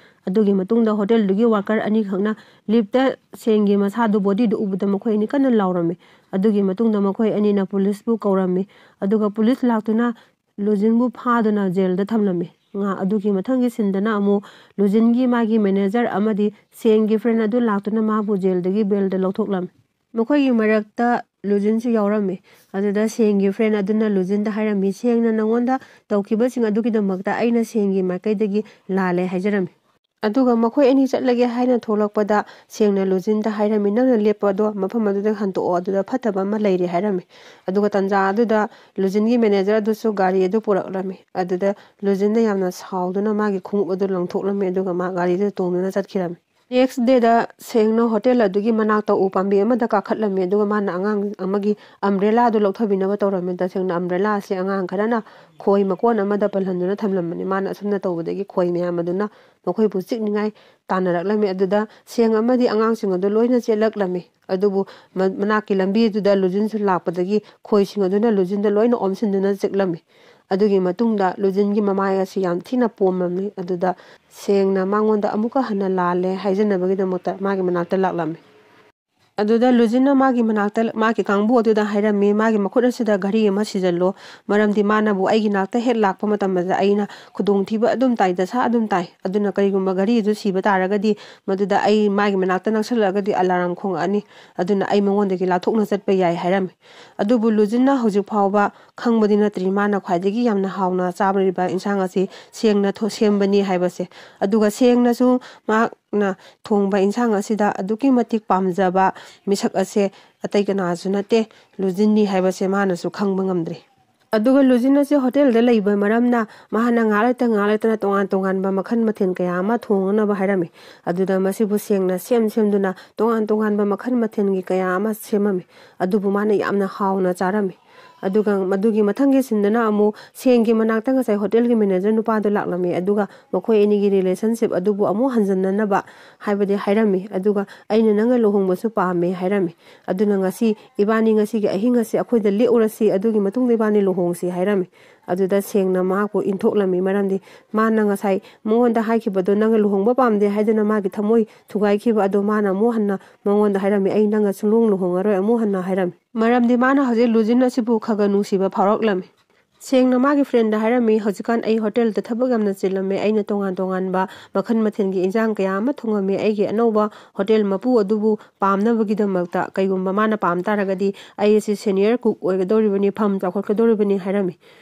ꯑꯗꯨꯒꯤ ꯃꯇꯨꯡꯗ ꯍꯣꯇꯦꯜꯗꯨꯒꯤ ꯋꯥꯀꯔ ꯑꯅꯤꯈꯛꯅ ꯂꯤꯞꯇ ꯁꯦꯡꯒꯤ ꯃꯁꯥꯗꯨ, ꯕꯣꯗꯤꯗꯨ ꯎꯕꯗ ꯃꯈꯣꯏ ꯑꯅꯤ ꯀꯟꯅ ꯂꯥꯎꯔꯝꯃꯤ꯫ ꯑꯗꯨꯒꯤ ꯃꯇꯨꯡꯗ ꯃꯈꯣꯏ ꯑꯅꯤꯅ ꯄꯨꯂꯤꯁꯄꯨ ꯀꯧꯔꯝꯃꯤ꯫ ꯑꯗꯨꯒ ꯄꯨꯂꯤꯁ ꯂꯥꯛꯇꯨꯅ ꯂꯨꯖꯤꯟꯕꯨ ꯐꯥꯗꯨꯅ ꯖꯦꯜꯗ ꯊꯝꯂꯝꯃꯤ꯫ ꯉꯥ ꯑꯗꯨꯒꯤ ꯃꯊꯪꯒꯤ ꯁꯤꯟꯗꯅ ꯑꯃꯨꯛ ꯂꯨꯖꯤꯟꯒꯤ ꯃꯥꯒꯤ ꯃꯦꯅꯦꯖꯔ ꯑꯃꯗꯤ ꯁꯦꯡꯒꯤ ꯐ꯭ꯔꯦꯟ ꯑꯗꯨ ꯂꯥꯛꯇꯨꯅ ꯃꯥꯕꯨ ꯖꯦꯜꯗꯒꯤ ꯕꯦꯜꯗ ꯂꯧꯊꯣꯛꯂꯝꯃꯤ꯫ ꯃꯈꯣꯏꯒꯤ ꯃꯔꯛꯇ ꯂꯨꯖꯤꯟꯁꯨ ꯌꯥꯎꯔꯝꯃꯤ꯫ ꯑꯗꯨꯗ ꯁꯦꯡꯒꯤ ꯐ꯭ꯔꯦꯟ ꯑꯗꯨꯅ ꯂꯨꯖꯤꯟꯗ ꯍꯥꯏꯔꯝꯃꯤ, "ꯁꯦꯡꯅ ꯅꯉꯣꯟꯗ ꯇꯧꯈꯤꯕꯁꯤꯡ ꯑꯗꯨꯒꯤꯗꯃꯛꯇ ꯑꯩꯅ ꯁꯦꯡꯒꯤ ꯃꯥꯏꯀꯩꯗꯒꯤ ꯂꯥꯜꯂꯦ" ꯍꯥꯏꯖꯔꯝꯃꯤ꯫ ꯑꯗꯨꯒ ꯃꯈꯣꯏ ꯑꯅꯤ ꯆꯠꯂꯒꯦ ꯍꯥꯏꯅ ꯊꯣꯛꯂꯛꯄꯗ ꯁꯦꯡꯅ ꯂꯨꯖꯤꯟꯗ ꯍꯥꯏꯔꯝꯃꯤ, "ꯅꯪꯅ ꯂꯦꯞꯄ ꯑꯗꯣ ꯃꯐꯝ ꯑꯗꯨꯗ ꯍꯟꯗꯣꯛꯑꯣ, ꯑꯗꯨꯗ ꯐꯠꯇꯕ ꯑꯃ ꯂꯩꯔꯦ" ꯍꯥꯏꯔꯝꯃꯤ꯫ ꯑꯗꯨꯒ ꯇꯟꯖꯥ ꯑꯗꯨꯗ ꯂꯨꯖꯤꯟꯒꯤ ꯃꯦꯅꯦꯖꯔ ꯑꯗꯨꯁꯨ ꯒꯥꯔꯤ ꯑꯗꯨ ꯄꯨꯔꯛꯂꯝꯃꯤ꯫ ꯑꯗꯨꯗ ꯂꯨꯖꯤꯟꯅ ꯌꯥꯝꯅ ꯁꯥꯎꯗꯨꯅ ꯃꯥꯒꯤ ꯈꯣꯡꯎꯞ ꯑꯗꯨ ꯂꯪꯊꯣꯛꯂꯝꯃꯤ, ꯑꯗꯨꯒ ꯃꯥ ꯒꯥꯔꯤꯗꯨꯗ ꯇꯣꯡꯗꯨꯅ ꯆꯠꯈꯤꯔꯝꯃꯤ꯫ ꯅꯦꯛꯁ ꯗꯦꯗ ꯁꯦꯡꯅ ꯍꯣꯇꯦꯜ ꯑꯗꯨꯒꯤ ꯃꯅꯥꯛꯇ ꯎ ꯄꯥꯝꯕꯤ ꯑꯃꯗ ꯀꯥꯈꯠꯂꯝꯃꯤ, ꯑꯗꯨꯒ ꯃꯥꯅ ꯑꯉꯥꯡ ꯑꯃꯒꯤ ꯑꯝꯕ꯭ꯔꯦꯂꯥ ꯑꯗꯨ ꯂꯧꯊꯕꯤꯅꯕ ꯇꯧꯔꯝꯃꯤ꯫ ꯇꯁꯦꯡꯅ ꯑꯝꯕ꯭ꯔꯦꯂꯥ ꯑꯁꯤ ꯑꯉꯥꯡ ꯈꯔꯅ ꯈꯣꯏ ꯃꯀꯣꯟ ꯑꯃꯗ ꯄꯜꯍꯟꯗꯨꯅ ꯊꯝꯂꯝꯕꯅꯤ꯫ ꯃꯥꯅ ꯑꯁꯨꯝꯅ ꯇꯧꯕꯗꯒꯤ ꯈꯣꯏ ꯃꯌꯥꯝ ꯑꯗꯨꯅ ꯃꯈꯣꯏꯕꯨ ꯆꯤꯛꯅꯤꯡꯉꯥꯏ ꯇꯥꯟꯅꯔꯛꯂꯝꯃꯤ꯫ ꯑꯗꯨꯗ ꯁꯦꯡ ꯑꯃꯗꯤ ꯑꯉꯥꯡꯁꯤꯡ ꯑꯗꯨ ꯂꯣꯏꯅ ꯆꯦꯜꯂꯛꯂꯝꯃꯤ꯫ ꯑꯗꯨꯕꯨ ꯃ-, ꯃꯅꯥꯛꯀꯤ ꯂꯝꯕꯤ ꯑꯗꯨꯗ ꯂꯨꯖꯤꯟꯁꯨ ꯂꯥꯛꯄꯗꯒꯤ ꯈꯣꯏꯁꯤꯡ ꯑꯗꯨꯅ ꯂꯨꯖꯤꯟꯗ ꯂꯣꯏꯅ ꯑꯣꯝꯁꯤꯟꯗꯨꯅ ꯆꯤꯛꯂꯝꯃꯤ꯫ ꯑꯗꯨꯒꯤ ꯃꯇꯨꯡꯗ ꯂꯨꯖꯤꯟꯒꯤ ꯃꯃꯥꯏ ꯑꯁꯤ ꯌꯥꯝ ꯊꯤꯅ ꯄꯣꯝꯂꯝꯃꯤ꯫ ꯑꯗꯨꯗ ꯁꯦꯡꯅ ꯃꯉꯣꯟꯗ ꯑꯃꯨꯛꯀ ꯍꯟꯅ ꯂꯥꯜꯂꯦ ꯍꯥꯏꯖꯅꯕꯒꯤꯗꯃꯛꯇ ꯃꯥꯒꯤ ꯃꯅꯥꯛꯇ ꯂꯥꯛꯂꯝꯃꯤ꯫ ꯑꯗꯨꯗ ꯂꯨꯖꯤꯟꯅ ꯃꯥꯒꯤ ꯃꯅꯥꯛꯇ, ꯃꯥꯒꯤ ꯀꯥꯡꯕꯨ ꯑꯗꯨꯗ ꯍꯥꯏꯔꯝꯃꯤ, "ꯃꯥꯒꯤ ꯃꯈꯨꯠ ꯑꯁꯤꯗ ꯘꯔꯤ ꯑꯃ ꯁꯤꯖꯜꯂꯣ, ꯃꯔꯝꯗꯤ ꯃꯥꯅꯕꯨ ꯑꯩꯒꯤ ꯅꯥꯛꯇ ꯍꯦꯛ ꯂꯥꯛꯄ ꯃꯇꯝꯗ ꯑꯩꯅ ꯈꯨꯗꯣꯡꯊꯤꯕ ꯑꯗꯨꯝ ꯇꯥꯏ, ꯗꯁꯥ ꯑꯗꯨꯝ ꯇꯥꯏ꯫ ꯑꯗꯨꯅ ꯀꯔꯤꯒꯨꯝꯕ ꯘꯔꯤ ꯑꯗꯨ ꯁꯤꯕ ꯇꯥꯔꯒꯗꯤ ꯃꯗꯨꯗ ꯑꯩ ꯃꯥꯒꯤ ꯃꯅꯥꯛꯇ ꯅꯛꯁꯜꯂꯛꯑꯒꯗꯤ ꯑꯂꯥꯔꯝ ꯈꯣꯡꯉꯛꯑꯅꯤ꯫ ꯑꯗꯨꯅ ꯑꯩ ꯃꯉꯣꯟꯗꯒꯤ ꯂꯥꯞꯊꯣꯛꯅ ꯆꯠꯄ ꯌꯥꯏ" ꯍꯥꯏꯔꯝꯃꯤ꯫ ꯑꯗꯨꯕꯨ ꯂꯨꯖꯤꯟꯅ ꯍꯧꯖꯤꯛ ꯐꯥꯎꯕ ꯈꯪꯕꯗꯤ ꯅꯠꯇ꯭ꯔꯤ, ꯃꯥꯅ ꯈ꯭ꯋꯥꯏꯗꯒꯤ ꯌꯥꯝꯅ ꯍꯥꯎꯅ ꯆꯥꯕꯤꯔꯤꯕ ꯏꯟꯁꯥꯡ ꯑꯁꯤ ꯁꯦꯡꯅ ꯊꯣ-, ꯁꯦꯝꯕꯅꯤ ꯍꯥꯏꯕꯁꯦ꯫ ꯑꯗꯨꯒ ꯁꯦꯡꯅꯁꯨ ꯃꯍꯥꯛꯅ ꯊꯣꯡꯕ ꯏꯟꯁꯥꯡ ꯑꯁꯤꯗ ꯑꯗꯨꯛꯀꯤ ꯃꯇꯤꯛ ꯄꯥꯝꯖꯕ ꯃꯤꯁꯛ ꯑꯁꯦ ꯑꯇꯩ ꯀꯅꯥꯁꯨ ꯅꯠꯇꯦ, ꯂꯨꯖꯤꯟꯅꯤ ꯍꯥꯏꯕꯁꯦ ꯃꯥꯅꯁꯨ ꯈꯪꯕ ꯉꯝꯗ꯭ꯔꯤ꯫ ꯑꯗꯨꯒ ꯂꯨꯖꯤꯟ ꯑꯁꯤ ꯍꯣꯇꯦꯜꯗ ꯂꯩꯕ ꯃꯔꯝꯅ ꯃꯍꯥꯛꯅ ꯉꯥꯏꯍꯥꯛ ꯂꯩꯇ ꯉꯥꯏꯍꯥꯛ ꯂꯩꯇꯅ ꯇꯣꯉꯥꯟ ꯇꯣꯉꯥꯟꯕ ꯃꯈꯜ ꯃꯊꯦꯜ ꯀꯌꯥ ꯑꯃ ꯊꯣꯡꯅꯅꯕ ꯍꯥꯏꯔꯝꯃꯤ꯫ ꯑꯗꯨꯗ ꯃꯁꯤꯕꯨ ꯁꯦꯡꯅ ꯁꯦꯝ ꯁꯦꯝꯗꯨꯅ ꯇꯣꯉꯥꯟ ꯇꯣꯉꯥꯟꯕ ꯃꯈꯜ ꯃꯊꯦꯜꯒꯤ ꯀꯌꯥ ꯑꯃ ꯁꯦꯝꯃꯝꯃꯤ꯫ ꯑꯗꯨꯕꯨ ꯃꯥꯅ ꯌꯥꯝꯅ ꯍꯥꯎꯅ ꯆꯥꯔꯝꯃꯤ꯫ ꯑꯗꯨꯒ ꯃꯗꯨꯒꯤ ꯃꯊꯪꯒꯤ ꯁꯤꯟꯗꯅ ꯑꯃꯨꯛ ꯁꯦꯡꯒꯤ ꯃꯅꯥꯛꯇ ꯉꯁꯥꯏ ꯍꯣꯇꯦꯜꯒꯤ ꯃꯦꯅꯦꯖꯔ ꯅꯨꯄꯥꯗꯨ ꯂꯥꯛꯂꯝꯃꯤ꯫ ꯑꯗꯨꯒ ꯃꯈꯣꯏ ꯑꯅꯤꯒꯤ ꯔꯤꯂꯦꯁꯟꯁꯤꯞ ꯑꯗꯨꯕꯨ ꯑꯃꯨꯛ ꯍꯟꯖꯟꯅꯅꯕ ꯍꯥꯏꯕꯗꯤ ꯍꯥꯏꯔꯝꯃꯤ꯫ ꯑꯗꯨꯒ ꯑꯩꯅ ꯅꯪꯒ ꯂꯨꯍꯣꯡꯕꯁꯨ ꯄꯥꯝꯃꯦ ꯍꯥꯏꯔꯝꯃꯤ꯫ ꯑꯗꯨꯅ ꯉꯁꯤ ꯏꯕꯥꯅꯤ ꯉꯁꯤꯒꯤ ꯑꯍꯤꯡ ꯑꯁꯤ ꯑꯩꯈꯣꯏꯗ ꯂꯦꯛꯎꯔꯁꯤ, ꯑꯗꯨꯒꯤ ꯃꯇꯨꯡꯗ ꯏꯕꯥꯅꯤ ꯂꯨꯍꯣꯡꯁꯤ ꯍꯥꯏꯔꯝꯃꯤ꯫ ꯑꯗꯨꯗ ꯁꯦꯡꯅ ꯃꯍꯥꯛꯄꯨ ꯏꯟꯊꯣꯛꯂꯝꯃꯤ꯫ ꯃꯔꯝꯗꯤ ꯃꯥꯅ ꯉꯁꯥꯏ ꯃꯉꯣꯟꯗ ꯍꯥꯏꯈꯤꯕꯗꯣ, ꯅꯪꯒ ꯂꯨꯍꯣꯡꯕ ꯄꯥꯝꯗꯦ ꯍꯥꯏꯗꯨꯅ ꯃꯥꯒꯤ ꯊꯃꯣꯏ ꯊꯨꯒꯥꯏꯈꯤꯕ ꯑꯗꯣ ꯃꯥꯅ ꯑꯃꯨꯛ ꯍꯟꯅ ꯃꯉꯣꯟꯗ ꯍꯥꯏꯔꯝꯃꯤ, "ꯑꯩ ꯅꯪꯒ ꯁꯨꯡꯂꯨꯡ ꯂꯨꯍꯣꯡꯉꯔꯣꯏ" ꯑꯃꯨꯛ ꯍꯟꯅ ꯍꯥꯏꯔꯝꯃꯤ꯫ ꯃꯔꯝꯗꯤ ꯃꯥꯅ ꯍꯧꯖꯤꯛ ꯂꯨꯖꯤꯟ ꯑꯁꯤꯕꯨ ꯈꯒ ꯅꯨꯡꯁꯤꯕ ꯐꯥꯎꯔꯛꯂꯝꯃꯤ꯫ ꯁꯦꯡꯅ ꯃꯥꯒꯤ ꯐ꯭ꯔꯦꯟꯗ ꯍꯥꯏꯔꯝꯃꯤ, "ꯍꯧꯖꯤꯛꯀꯥꯟ ꯑꯩ ꯍꯣꯇꯦꯜꯗ ꯊꯕꯛ ꯌꯥꯝꯅ ꯆꯤꯜꯂꯝꯃꯦ, ꯑꯩꯅ ꯇꯣꯉꯥꯟ ꯇꯣꯉꯥꯟꯕ ꯃꯈꯜ ꯃꯊꯦꯜꯒꯤ ꯏꯟꯖꯥꯡ ꯀꯌꯥ ꯑꯃ ꯊꯣꯡꯉꯝꯃꯦ, ꯑꯩꯒꯤ ꯑꯅꯧꯕ ꯍꯣꯇꯦꯜ ꯃꯄꯨ ꯑꯗꯨꯕꯨ ꯄꯥꯝꯅꯕꯒꯤꯗꯃꯛꯇ꯫ ꯀꯩꯒꯨꯝꯕ ꯃꯥꯅ ꯄꯥꯝ ꯇꯥꯔꯒꯗꯤ ꯑꯩ ꯑꯁꯤ ꯁꯦꯅꯤꯌꯔ ꯀꯨꯛ ꯑꯣꯏꯒꯗꯧꯔꯤꯕꯅꯤ, ꯐꯝ ꯆꯥꯎꯈꯠꯀꯗꯧꯔꯤꯕꯅꯤ" ꯍꯥꯏꯔꯝꯃꯤ꯫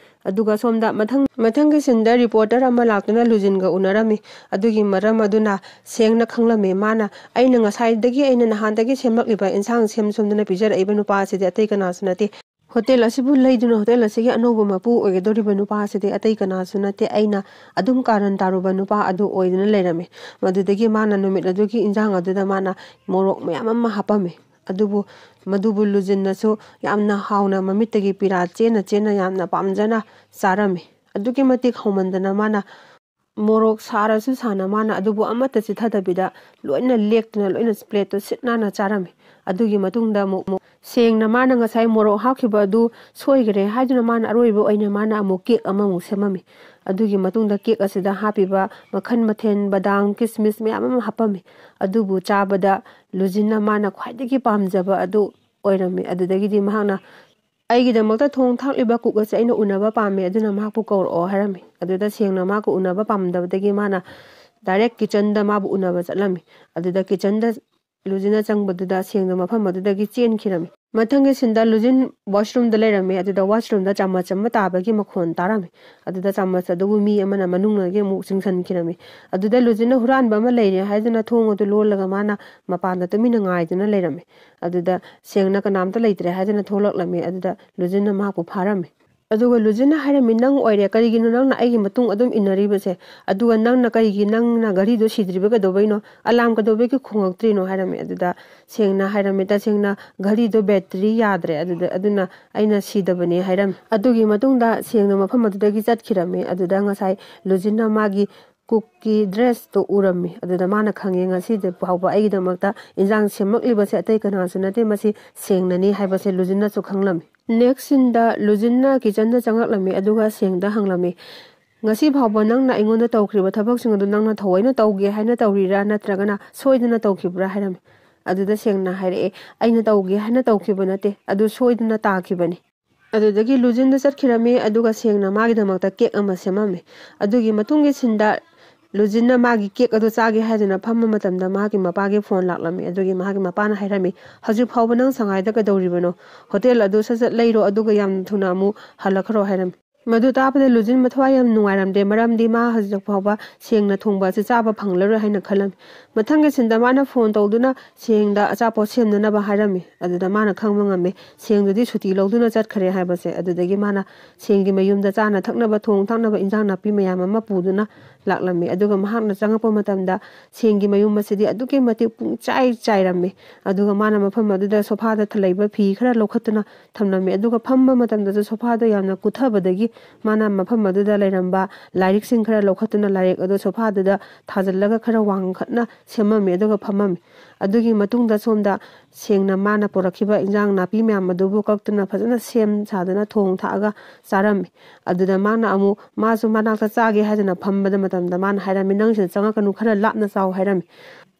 ꯑꯗꯨꯒ ꯁꯣꯝꯗ ꯃꯊꯪ ꯃꯊꯪꯒꯤ ꯁꯤꯟꯗ ꯔꯤꯄꯣꯔꯇꯔ ꯑꯃ ꯂꯥꯛꯇꯨꯅ ꯂꯨꯖꯤꯟꯒ ꯎꯅꯔꯝꯃꯤ꯫ ꯑꯗꯨꯒꯤ ꯃꯔꯝ ꯑꯗꯨꯅ ꯁꯦꯡꯅ ꯈꯪꯂꯝꯃꯤ꯫ ꯃꯥꯅ, "ꯑꯩꯅ ꯉꯁꯥꯏꯗꯒꯤ, ꯑꯩꯅ ꯅꯍꯥꯟꯗꯒꯤ ꯁꯦꯝꯂꯛꯂꯤꯕ ꯏꯟꯁꯥꯡ ꯁꯦꯝ ꯁꯦꯝꯗꯨꯅ ꯄꯤꯖꯔꯛꯏꯕ ꯅꯨꯄꯥ ꯑꯁꯤꯗꯤ ꯑꯇꯩ ꯀꯅꯥꯁꯨ ꯅꯠꯇꯦ꯫ ꯍꯣꯇꯦꯜ ꯑꯁꯤꯕꯨ ꯂꯩꯗꯨꯅ ꯍꯣꯇꯦꯜ ꯑꯁꯤꯒꯤ ꯑꯅꯧꯕ ꯃꯄꯨ ꯑꯣꯏꯒꯗꯧꯔꯤꯕ ꯅꯨꯄꯥ ꯑꯁꯤꯗꯤ ꯑꯇꯩ ꯀꯅꯥꯁꯨ ꯅꯠꯇꯦ, ꯑꯩꯅ ꯑꯗꯨꯝ ꯀꯥꯔꯟ ꯇꯥꯔꯨꯕ ꯅꯨꯄꯥ ꯑꯗꯨ ꯑꯣꯏꯗꯨꯅ ꯂꯩꯔꯝꯃꯤ"꯫ ꯃꯗꯨꯗꯒꯤ ꯃꯥꯅ ꯅꯨꯃꯤꯠ ꯑꯗꯨꯒꯤ ꯏꯟꯖꯥꯡ ꯑꯗꯨꯗ ꯃꯥꯅ ꯃꯣꯔꯣꯛ ꯃꯌꯥꯝ ꯑꯃ ꯍꯥꯞꯄꯝꯃꯤ꯫ ꯑꯗꯨꯕꯨ ꯃꯗꯨꯕꯨ ꯂꯨꯖꯤꯟꯅꯁꯨ ꯌꯥꯝꯅ ꯍꯥꯎꯅ ꯃꯃꯤꯠꯇꯒꯤ ꯄꯤꯔꯥ ꯆꯦꯟꯅ ꯆꯦꯟꯅ ꯌꯥꯝꯅ ꯄꯥꯝꯖꯅ ꯆꯥꯔꯝꯃꯤ꯫ ꯑꯗꯨꯛꯀꯤ ꯃꯇꯤꯛ ꯍꯥꯎꯃꯟꯗꯅ ꯃꯥꯅ ꯃꯣꯔꯣꯛ ꯁꯥꯔꯁꯨ ꯁꯥꯅ ꯃꯥꯅ ꯑꯗꯨꯕꯨ ꯑꯃꯠꯇ ꯆꯤꯊꯗꯕꯤꯗ ꯂꯣꯏꯅ ꯂꯦꯛꯇꯨꯅ ꯂꯣꯏꯅ ꯄ꯭ꯂꯦꯠꯇꯣ ꯁꯤꯠ ꯅꯥꯟꯅ ꯆꯥꯔꯝꯃꯤ꯫ ꯑꯗꯨꯒꯤ ꯃꯇꯨꯡꯗ ꯑꯃꯨꯛ, ꯑꯃꯨꯛ ꯁꯦꯡꯅ ꯃꯥꯅ ꯉꯁꯥꯏ ꯃꯣꯔꯣꯛ ꯍꯥꯞꯈꯤꯕ ꯑꯗꯨ ꯁꯣꯏꯈ꯭ꯔꯦ ꯍꯥꯏꯗꯨꯅ ꯃꯥꯅ ꯑꯔꯣꯏꯕ ꯑꯣꯏꯅ ꯃꯥꯅ ꯑꯃꯨꯛ ꯀꯦꯛ ꯑꯃꯃꯨꯛ ꯁꯦꯝꯃꯝꯃꯤ꯫ ꯑꯗꯨꯒꯤ ꯃꯇꯨꯡꯗ ꯀꯦꯛ ꯑꯁꯤꯗ ꯍꯥꯞꯄꯤꯕ ꯃꯈꯜ ꯃꯊꯦꯜ, ꯕꯗꯥꯝ, ꯀꯤꯁꯃꯤꯁ ꯃꯌꯥꯝ ꯑꯃ ꯍꯥꯞꯄꯝꯃꯤ꯫ ꯑꯗꯨꯕꯨ ꯆꯥꯕꯗ ꯂꯨꯖꯤꯟꯅ ꯃꯥꯅ ꯈ꯭ꯋꯥꯏꯗꯒꯤ ꯄꯥꯝꯖꯕ ꯑꯗꯨ ꯑꯣꯏꯔꯝꯃꯤ꯫ ꯑꯗꯨꯗꯒꯤꯗꯤ ꯃꯍꯥꯛꯅ, "ꯑꯩꯒꯤꯗꯃꯛꯇ ꯊꯣꯡ ꯊꯥꯛꯂꯤꯕ ꯀꯨꯛ ꯑꯁꯦ ꯑꯩꯅ ꯎꯅꯕ ꯄꯥꯝꯃꯦ, ꯑꯗꯨꯅ ꯃꯍꯥꯛꯄꯨ ꯀꯧꯔꯛꯑꯣ" ꯍꯥꯏꯔꯝꯃꯤ꯫ ꯑꯗꯨꯗ ꯁꯦꯡꯅ ꯃꯍꯥꯛꯄꯨ ꯎꯅꯕ ꯄꯥꯝꯗꯕꯗꯒꯤ ꯃꯥꯅ ꯗꯥꯏꯔꯦꯛ ꯀꯤꯆꯟꯗ ꯃꯥꯕꯨ ꯎꯅꯕ ꯆꯠꯂꯝꯃꯤ꯫ ꯑꯗꯨꯗ ꯀꯤꯆꯟꯗ ꯂꯨꯖꯤꯟꯅ ꯆꯪꯕꯗꯨꯗ ꯁꯦꯡꯅ ꯃꯐꯝ ꯑꯗꯨꯗꯒꯤ ꯆꯦꯟꯈꯤꯔꯝꯃꯤ꯫ ꯃꯊꯪꯒꯤ ꯁꯤꯟꯗ ꯂꯨꯖꯤꯟ ꯋꯥꯁꯔꯨꯝꯗ ꯂꯩꯔꯝꯃꯤ꯫ ꯑꯗꯨꯗ ꯋꯥꯁꯔꯨꯝꯗ ꯆꯥꯃꯁ ꯑꯃ ꯇꯥꯕꯒꯤ ꯃꯈꯣꯟ ꯇꯥꯔꯝꯃꯤ꯫ ꯑꯗꯨꯗ ꯆꯥꯃꯁ ꯑꯗꯨꯕꯨ ꯃꯤ ꯑꯃꯅ ꯃꯅꯨꯡꯗꯒꯤ ꯑꯃꯨꯛ ꯆꯤꯡꯁꯤꯟꯈꯤꯔꯝꯃꯤ꯫ ꯑꯗꯨꯗ ꯂꯨꯖꯤꯟꯅ ꯍꯨꯔꯥꯟꯕ ꯑꯃ ꯂꯩꯔꯦ ꯍꯥꯏꯗꯨꯅ ꯊꯣꯡ ꯑꯗꯨ ꯂꯣꯜꯂꯒ ꯃꯥꯅ ꯃꯄꯥꯟꯗ ꯇꯨꯃꯤꯟꯅ ꯉꯥꯏꯗꯨꯅ ꯂꯩꯔꯝꯃꯤ꯫ ꯑꯗꯨꯗ ꯁꯦꯡꯅ ꯀꯅꯥꯝꯇ ꯂꯩꯇ꯭ꯔꯦ ꯍꯥꯏꯗꯨꯅ ꯊꯣꯛꯂꯛꯂꯝꯃꯤ꯫ ꯑꯗꯨꯗ ꯂꯨꯖꯤꯟꯅ ꯃꯍꯥꯛꯄꯨ ꯐꯥꯔꯝꯃꯤ꯫ ꯑꯗꯨꯒ ꯂꯨꯖꯤꯟꯅ ꯍꯥꯏꯔꯝꯃꯤ, "ꯅꯪ ꯑꯣꯏꯔꯦ, ꯀꯔꯤꯒꯤꯅꯣ ꯅꯪꯅ ꯑꯩꯒꯤ ꯃꯇꯨꯡ ꯑꯗꯨꯝ ꯏꯟꯅꯔꯤꯕꯁꯦ? ꯑꯗꯨꯒ ꯅꯪꯅ ꯀꯔꯤꯒꯤ, ꯅꯪꯅ ꯘꯔꯤꯗꯣ ꯁꯤꯗ꯭ꯔꯤꯕ ꯀꯩꯗꯧꯕꯩꯅꯣ? ꯑꯂꯥꯝ ꯀꯩꯗꯧꯕꯒꯤ ꯈꯣꯡꯉꯛꯇ꯭ꯔꯤꯅꯣ?" ꯍꯥꯏꯔꯝꯃꯤ꯫ ꯑꯗꯨꯗ ꯁꯦꯡꯅ ꯍꯥꯏꯔꯝꯃꯤ, "ꯇꯁꯦꯡꯅ ꯘꯔꯤꯗꯣ ꯕꯦꯇ꯭ꯔꯤ ꯌꯥꯗ꯭ꯔꯦ, ꯑꯗꯨꯗ, ꯑꯗꯨꯅ ꯑꯩꯅ ꯁꯤꯗꯕꯅꯦ" ꯍꯥꯏꯔꯝꯃꯤ꯫ ꯑꯗꯨꯒꯤ ꯃꯇꯨꯡꯗ ꯁꯦꯡꯅ ꯃꯐꯝ ꯑꯗꯨꯗꯒꯤ ꯆꯠꯈꯤꯔꯝꯃꯤ꯫ ꯑꯗꯨꯗ ꯉꯁꯥꯏ ꯂꯨꯖꯤꯟꯅ ꯃꯥꯒꯤ ꯀꯨꯛꯀꯤ ꯗ꯭ꯔꯦꯁꯇꯣ ꯎꯔꯝꯃꯤ꯫ ꯑꯗꯨꯗ ꯃꯥꯅ ꯈꯪꯉꯦ, ꯉꯁꯤꯗꯤ ꯐꯥꯎꯕ ꯑꯩꯒꯤꯗꯃꯛꯇ ꯏꯟꯖꯥꯡ ꯁꯦꯝꯃꯛꯂꯤꯕꯁꯦ ꯑꯇꯩ ꯀꯅꯥꯁꯨ ꯅꯠꯇꯦ, ꯃꯁꯤ ꯁꯦꯡꯅꯅꯤ ꯍꯥꯏꯕꯁꯦ ꯂꯨꯖꯤꯟꯅꯁꯨ ꯈꯪꯂꯝꯃꯤ꯫ ꯅꯦꯛꯁ ꯁꯤꯟꯗ ꯂꯨꯖꯤꯟꯅ ꯀꯤꯆꯟꯗ ꯆꯪꯉꯛꯂꯝꯃꯤ, ꯑꯗꯨꯒ ꯁꯦꯡꯗ ꯍꯪꯂꯝꯃꯤ, "ꯉꯁꯤ ꯐꯥꯎꯕ ꯅꯪꯅ ꯑꯩꯉꯣꯟꯗ ꯇꯧꯈ꯭ꯔꯤꯕ ꯊꯕꯛꯁꯤꯡ ꯑꯗꯨ ꯅꯪꯅ ꯊꯑꯣꯏꯅ ꯇꯧꯒꯦ ꯍꯥꯏꯅ ꯇꯧꯔꯤꯔꯥ, ꯅꯠꯇ꯭ꯔꯒꯅ ꯁꯣꯏꯗꯅ ꯇꯧꯈꯤꯕ꯭ꯔꯥ?" ꯍꯥꯏꯔꯝꯃꯤ꯫ ꯑꯗꯨꯗ ꯁꯦꯡꯅ ꯍꯥꯏꯔꯛꯑꯦ, "ꯑꯩꯅ ꯇꯧꯒꯦ ꯍꯥꯏꯅ ꯇꯧꯈꯤꯕ ꯅꯠꯇꯦ, ꯑꯗꯨ ꯁꯣꯏꯗꯅ ꯇꯥꯈꯤꯕꯅꯤ"꯫ ꯑꯗꯨꯗꯒꯤ ꯂꯨꯖꯤꯟꯗ ꯆꯠꯈꯤꯔꯝꯃꯤ, ꯑꯗꯨꯒ ꯁꯦꯡꯅ ꯃꯥꯒꯤꯗꯃꯛꯇ ꯀꯦꯛ ꯑꯃ ꯁꯦꯝꯃꯝꯃꯤ꯫ ꯑꯗꯨꯒꯤ ꯃꯇꯨꯡꯒꯤ ꯁꯤꯟꯗ ꯂꯨꯖꯤꯟꯅ ꯃꯥꯒꯤ ꯀꯦꯛ ꯑꯗꯨ ꯆꯥꯒꯦ ꯍꯥꯏꯗꯨꯅ ꯐꯝꯕ ꯃꯇꯝꯗ ꯃꯥꯒꯤ ꯃꯄꯥꯒꯤ ꯐꯣꯟ ꯂꯥꯛꯂꯝꯃꯤ꯫ ꯑꯗꯨꯒꯤ ꯃꯥꯒꯤ ꯃꯄꯥꯅ ꯍꯥꯏꯔꯝꯃꯤ, "ꯍꯧꯖꯤꯛ ꯐꯥꯎꯕ ꯅꯪ ꯁꯉꯥꯏꯗ ꯀꯩꯗꯧꯔꯤꯕꯅꯣ? ꯍꯣꯇꯦꯜ ꯑꯗꯨ ꯁꯠ ꯁꯠ ꯂꯩꯔꯣ, ꯑꯗꯨꯒ ꯌꯥꯝ ꯊꯨꯅ ꯑꯃꯨꯛ ꯍꯜꯂꯛꯈ꯭ꯔꯣ" ꯍꯥꯏꯔꯝꯃꯤ꯫ ꯃꯗꯨ ꯇꯥꯕꯗ ꯂꯨꯖꯤꯟ ꯃꯊꯋꯥꯏ ꯌꯥꯝ ꯅꯨꯡꯉꯥꯏꯔꯝꯗꯦ, ꯃꯔꯝꯗꯤ ꯃꯥ ꯍꯧꯖꯤꯛ ꯐꯥꯎꯕ ꯁꯦꯡꯅ ꯊꯣꯡꯕ ꯑꯁꯤ ꯆꯥꯕ ꯐꯪꯂꯔꯣꯏ ꯍꯥꯏꯅ ꯈꯜꯂꯝꯃꯤ꯫ ꯃꯊꯪꯒꯤ ꯁꯤꯟꯗ ꯃꯥꯅ ꯐꯣꯟ ꯇꯧꯗꯨꯅ ꯁꯦꯡꯗ ꯑꯆꯥꯄꯣꯠ ꯁꯦꯝꯅꯅꯕ ꯍꯥꯏꯔꯝꯃꯤ꯫ ꯑꯗꯨꯗ ꯃꯥꯅ ꯈꯪꯕ ꯉꯝꯃꯤ, ꯁꯦꯡꯗꯨꯗꯤ ꯁꯨꯇꯤ ꯂꯧꯗꯨꯅ ꯆꯠꯈ꯭ꯔꯦ ꯍꯥꯏꯕꯁꯦ꯫ ꯑꯗꯨꯗꯒꯤ ꯃꯥꯅ ꯁꯦꯡꯒꯤ ꯃꯌꯨꯝꯗ ꯆꯥꯅ ꯊꯛꯅꯕ, ꯊꯣꯡ ꯊꯥꯛꯅꯕ, ꯏꯟꯖꯥꯡ ꯅꯥꯄꯤ ꯃꯌꯥꯝ ꯑꯃ ꯄꯨꯗꯨꯅ ꯂꯥꯛꯂꯝꯃꯤ꯫ ꯑꯗꯨꯒ ꯃꯍꯥꯛꯅ ꯆꯪꯉꯛꯄ ꯃꯇꯝꯗ ꯁꯦꯡꯒꯤ ꯃꯌꯨꯝ ꯑꯁꯤꯗꯤ ꯑꯗꯨꯛꯀꯤ ꯃꯇꯤꯛ ꯄꯨꯡꯆꯥꯏ ꯆꯥꯏꯔꯝꯃꯤ꯫ ꯑꯗꯨꯒ ꯃꯥꯅ ꯃꯐꯝ ꯑꯗꯨꯗ ꯁꯣꯐꯥꯗ ꯂꯩꯕ ꯐꯤ ꯈꯔ ꯂꯧꯈꯠꯇꯨꯅ ꯊꯝꯂꯝꯃꯤ꯫ ꯑꯗꯨꯒ ꯐꯝꯕ ꯃꯇꯝꯗꯁꯨ ꯁꯣꯐꯥꯗꯣ ꯌꯥꯝꯅ ꯀꯨꯠꯊꯕꯗꯒꯤ ꯃꯥꯅ ꯃꯐꯝ ꯑꯗꯨꯗ ꯂꯩꯔꯝꯕ ꯂꯥꯏꯔꯤꯛꯁꯤꯡ ꯈꯔ ꯂꯧꯈꯠꯇꯨꯅ ꯂꯥꯏꯔꯤꯛ ꯑꯗꯨ ꯁꯣꯐꯥꯗꯨꯗ ꯊꯥꯖꯤꯜꯂꯒ ꯈꯔ ꯋꯥꯡꯈꯠꯅ ꯁꯦꯝꯃꯝꯃꯤ꯫ ꯑꯗꯨꯒ ꯐꯝꯃꯝꯃꯤ꯫ ꯑꯗꯨꯒꯤ ꯃꯇꯨꯡꯗ ꯁꯣꯝꯗ ꯁꯦꯡꯅ ꯃꯥꯅ ꯄꯨꯔꯛꯈꯤꯕ ꯏꯟꯖꯥꯡ ꯅꯥꯄꯤ ꯃꯌꯥꯝ ꯑꯗꯨꯕꯨ ꯀꯛꯇꯨꯅ ꯐꯖꯅ ꯁꯦꯝ ꯁꯥꯗꯨꯅ ꯊꯣꯡ ꯊꯥꯛꯑꯒ ꯆꯥꯔꯝꯃꯤ꯫ ꯑꯗꯨꯗ ꯃꯥꯅ ꯑꯃꯨꯛ ꯃꯥꯁꯨ ꯃꯅꯥꯛꯇ ꯆꯥꯒꯦ ꯍꯥꯏꯗꯅ ꯐꯝꯕꯗ ꯃꯇꯝꯗ ꯃꯥꯅ ꯍꯥꯏꯔꯝꯃꯤ, "ꯅꯪ ꯁꯤꯗ ꯆꯪꯉꯛꯀꯅꯨ, ꯈꯔ ꯂꯥꯞꯅ ꯆꯥꯎ" ꯍꯥꯏꯔꯝꯃꯤ꯫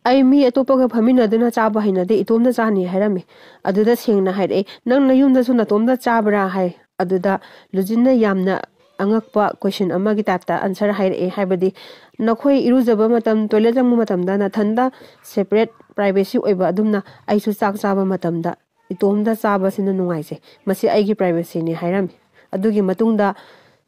"ꯑꯩ ꯃꯤ ꯑꯇꯣꯞꯄꯒ ꯐꯝꯃꯤꯟꯅꯗꯨꯅ ꯆꯥꯕ ꯍꯩꯅꯗꯦ, ꯏꯇꯣꯝꯗ ꯆꯥꯅꯤ" ꯍꯥꯏꯔꯝꯃꯤ꯫ ꯑꯗꯨꯗ ꯁꯦꯡꯅ ꯍꯥꯏꯔꯛꯑꯦ, "ꯅꯪ ꯅꯌꯨꯝꯗꯁꯨ ꯅꯇꯣꯝꯇ ꯆꯥꯕ꯭ꯔꯥ?" ꯍꯥꯏ꯫ ꯑꯗꯨꯗ ꯂꯨꯖꯤꯟꯅ ꯌꯥꯝꯅ ꯑꯉꯛꯄ ꯀꯣꯏꯁꯟ ꯑꯃꯒꯤ ꯇꯥꯏꯞꯇ ꯑꯟꯁꯔ ꯍꯥꯏꯔꯛꯑꯦ, ꯍꯥꯏꯕꯗꯤ, "ꯅꯈꯣꯏ ꯏꯔꯨꯖꯕ ꯃꯇꯝ, ꯇꯣꯏꯂꯦꯠ ꯆꯪꯕ ꯃꯇꯝꯗ ꯅꯊꯟꯗ ꯁꯦꯄꯔꯦꯠ ꯄ꯭ꯔꯥꯏꯚꯦꯁꯤ ꯑꯣꯏꯕ ꯑꯗꯨꯝꯅ ꯑꯩꯁꯨ ꯆꯥꯛ ꯆꯥꯕ ꯃꯇꯝꯗ ꯏꯇꯣꯝꯗ ꯆꯥꯕꯁꯤꯅ ꯅꯨꯡꯉꯥꯏꯖꯩ, ꯃꯁꯤ ꯑꯩꯒꯤ ꯄ꯭ꯔꯥꯏꯚꯦꯁꯤꯅꯤ" ꯍꯥꯏꯔꯝꯃꯤ꯫ ꯑꯗꯨꯒꯤ ꯃꯇꯨꯡꯗ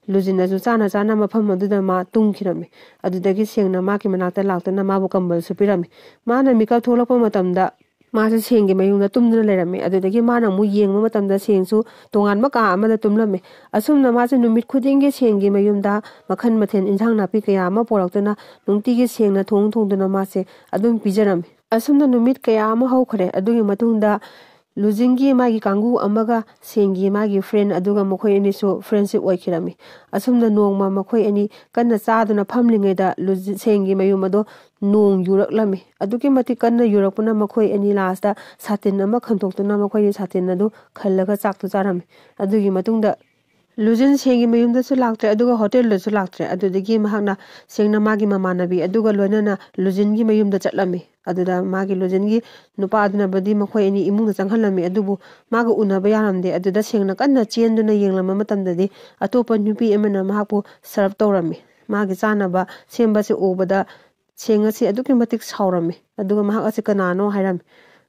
ꯂꯨꯖꯤꯟꯅꯁꯨ ꯆꯥꯅ ꯆꯥꯅ ꯃꯐꯝ ꯑꯗꯨꯗ ꯃꯥ ꯇꯨꯝꯈꯤꯔꯝꯃꯤ꯫ ꯑꯗꯨꯗꯒꯤ ꯁꯦꯡꯅ ꯃꯥꯒꯤ ꯃꯅꯥꯛꯇ ꯂꯥꯛꯇꯨꯅ ꯃꯥꯕꯨ ꯀꯝꯕꯜꯁꯨ ꯄꯤꯔꯝꯃꯤ꯫ ꯃꯥꯅ ꯃꯤꯀꯞ ꯊꯣꯛꯂꯛꯄ ꯃꯇꯝꯗ ꯃꯥꯁꯦ ꯁꯦꯡꯒꯤ ꯃꯌꯨꯝꯗ ꯇꯨꯝꯗꯨꯅ ꯂꯩꯔꯝꯃꯦ꯫ ꯑꯗꯨꯗꯒꯤ ꯃꯥꯅ ꯑꯃꯨꯛ ꯌꯦꯡꯕ ꯃꯇꯝꯗ ꯁꯦꯡꯁꯨ ꯇꯣꯉꯥꯟꯕ ꯀꯥ ꯑꯃꯗ ꯇꯨꯝꯂꯝꯃꯦ꯫ ꯑꯁꯨꯝꯅ ꯃꯥꯁꯦ ꯅꯨꯃꯤꯠ ꯈꯨꯗꯤꯡꯒꯤ ꯁꯦꯡꯒꯤ ꯃꯌꯨꯝꯗ ꯃꯈꯜ ꯃꯊꯦꯜ ꯏꯟꯁꯥꯡ ꯅꯥꯄꯤ ꯀꯌꯥ ꯑꯃ ꯄꯣꯔꯛꯇꯨꯅ ꯅꯨꯡꯇꯤꯒꯤ ꯁꯦꯡꯅ ꯊꯣꯡ ꯊꯣꯡꯗꯨꯅ ꯃꯥꯁꯦ ꯑꯗꯨꯝ ꯄꯤꯖꯔꯝꯃꯤ꯫ ꯑꯁꯨꯝꯅ ꯅꯨꯃꯤꯠ ꯀꯌꯥ ꯑꯃ ꯍꯧꯈ꯭ꯔꯦ꯫ ꯑꯗꯨꯒꯤ ꯃꯇꯨꯡꯗ ꯂꯨꯖꯤꯟꯒꯤ ꯃꯥꯒꯤ ꯀꯥꯡꯕꯨ ꯑꯃꯒ ꯁꯦꯡꯒꯤ ꯃꯥꯒꯤ friend ꯑꯗꯨꯒ ꯃꯈꯣꯏ ꯑꯅꯤꯁꯨ friendship ꯑꯣꯏꯈꯤꯔꯝꯃꯤ꯫ ꯑꯁꯨꯝꯅ ꯅꯣꯡꯃ ꯃꯈꯣꯏ ꯑꯅꯤ ꯀꯟꯅ ꯆꯥꯗꯨꯅ ꯐꯝꯂꯤꯉꯩꯗ ꯂꯨꯖꯤ-, ꯁꯦꯡꯒꯤ ꯃꯌꯨꯝ ꯑꯗꯣ ꯅꯣꯡ ꯌꯨꯔꯛꯂꯝꯃꯤ꯫ ꯑꯗꯨꯛꯀꯤ ꯃꯇꯤꯛ ꯀꯟꯅ ꯌꯨꯔꯛꯄꯅ ꯃꯈꯣꯏ ꯑꯅꯤ lastꯇ ꯁꯥꯇꯤꯟ ꯑꯃ ꯈꯟꯗꯣꯛꯇꯨꯅ ꯃꯈꯣꯏ ꯑꯅꯤ ꯁꯥꯇꯤꯟ ꯑꯗꯨ ꯈꯜꯂꯒ ꯆꯥꯛꯇꯨ ꯆꯥꯔꯝꯃꯤ꯫ ꯑꯗꯨꯒꯤ ꯃꯇꯨꯡꯗ ꯂꯨꯖꯤꯟ ꯁꯦꯡꯒꯤ ꯃꯌꯨꯝꯗꯁꯨ ꯂꯥꯛꯇ꯭ꯔꯦ, ꯑꯗꯨꯒ ꯍꯣꯇꯦꯜꯗꯁꯨ ꯂꯥꯛꯇ꯭ꯔꯦ꯫ ꯑꯗꯨꯗꯒꯤ ꯃꯍꯥꯛꯅ ꯁꯦꯡꯅ ꯃꯥꯒꯤ ꯃꯃꯥꯟꯅꯕꯤ ꯑꯗꯨꯒ ꯂꯣꯏꯅꯅ ꯂꯨꯖꯤꯟꯒꯤ ꯃꯌꯨꯝꯗ ꯆꯠꯂꯝꯃꯤ꯫ ꯑꯗꯨꯗ ꯃꯥꯒꯤ ꯂꯨꯖꯤꯟꯒꯤ ꯅꯨꯄꯥ ꯑꯗꯨꯅꯕꯨꯗꯤ ꯃꯈꯣꯏ ꯑꯅꯤ ꯏꯃꯨꯡꯗ ꯆꯪꯍꯜꯂꯝꯃꯤ, ꯑꯗꯨꯕꯨ ꯃꯥꯒ ꯎꯅꯕ ꯌꯥꯔꯝꯗꯦ꯫ ꯑꯗꯨꯗ ꯁꯦꯡꯅ ꯀꯟꯅ ꯆꯦꯟꯗꯨꯅ ꯌꯦꯡꯂꯝꯕ ꯃꯇꯝꯗꯗꯤ ꯑꯇꯣꯞꯄ ꯅꯨꯄꯤ ꯑꯃꯅ ꯃꯍꯥꯛꯄꯨ serve ꯇꯧꯔꯝꯃꯤ꯫ ꯃꯥꯒꯤ ꯆꯥꯅꯕ ꯁꯦꯝꯕꯁꯤ ꯎꯕꯗ ꯁꯦꯡ ꯑꯁꯤ ꯑꯗꯨꯛꯀꯤ ꯃꯇꯤꯛ ꯁꯥꯎꯔꯝꯃꯤ꯫ ꯑꯗꯨꯒ ꯃꯍꯥꯛ ꯑꯁꯤ ꯀꯅꯥꯅꯣ ꯍꯥꯏꯔꯝꯃꯤ꯫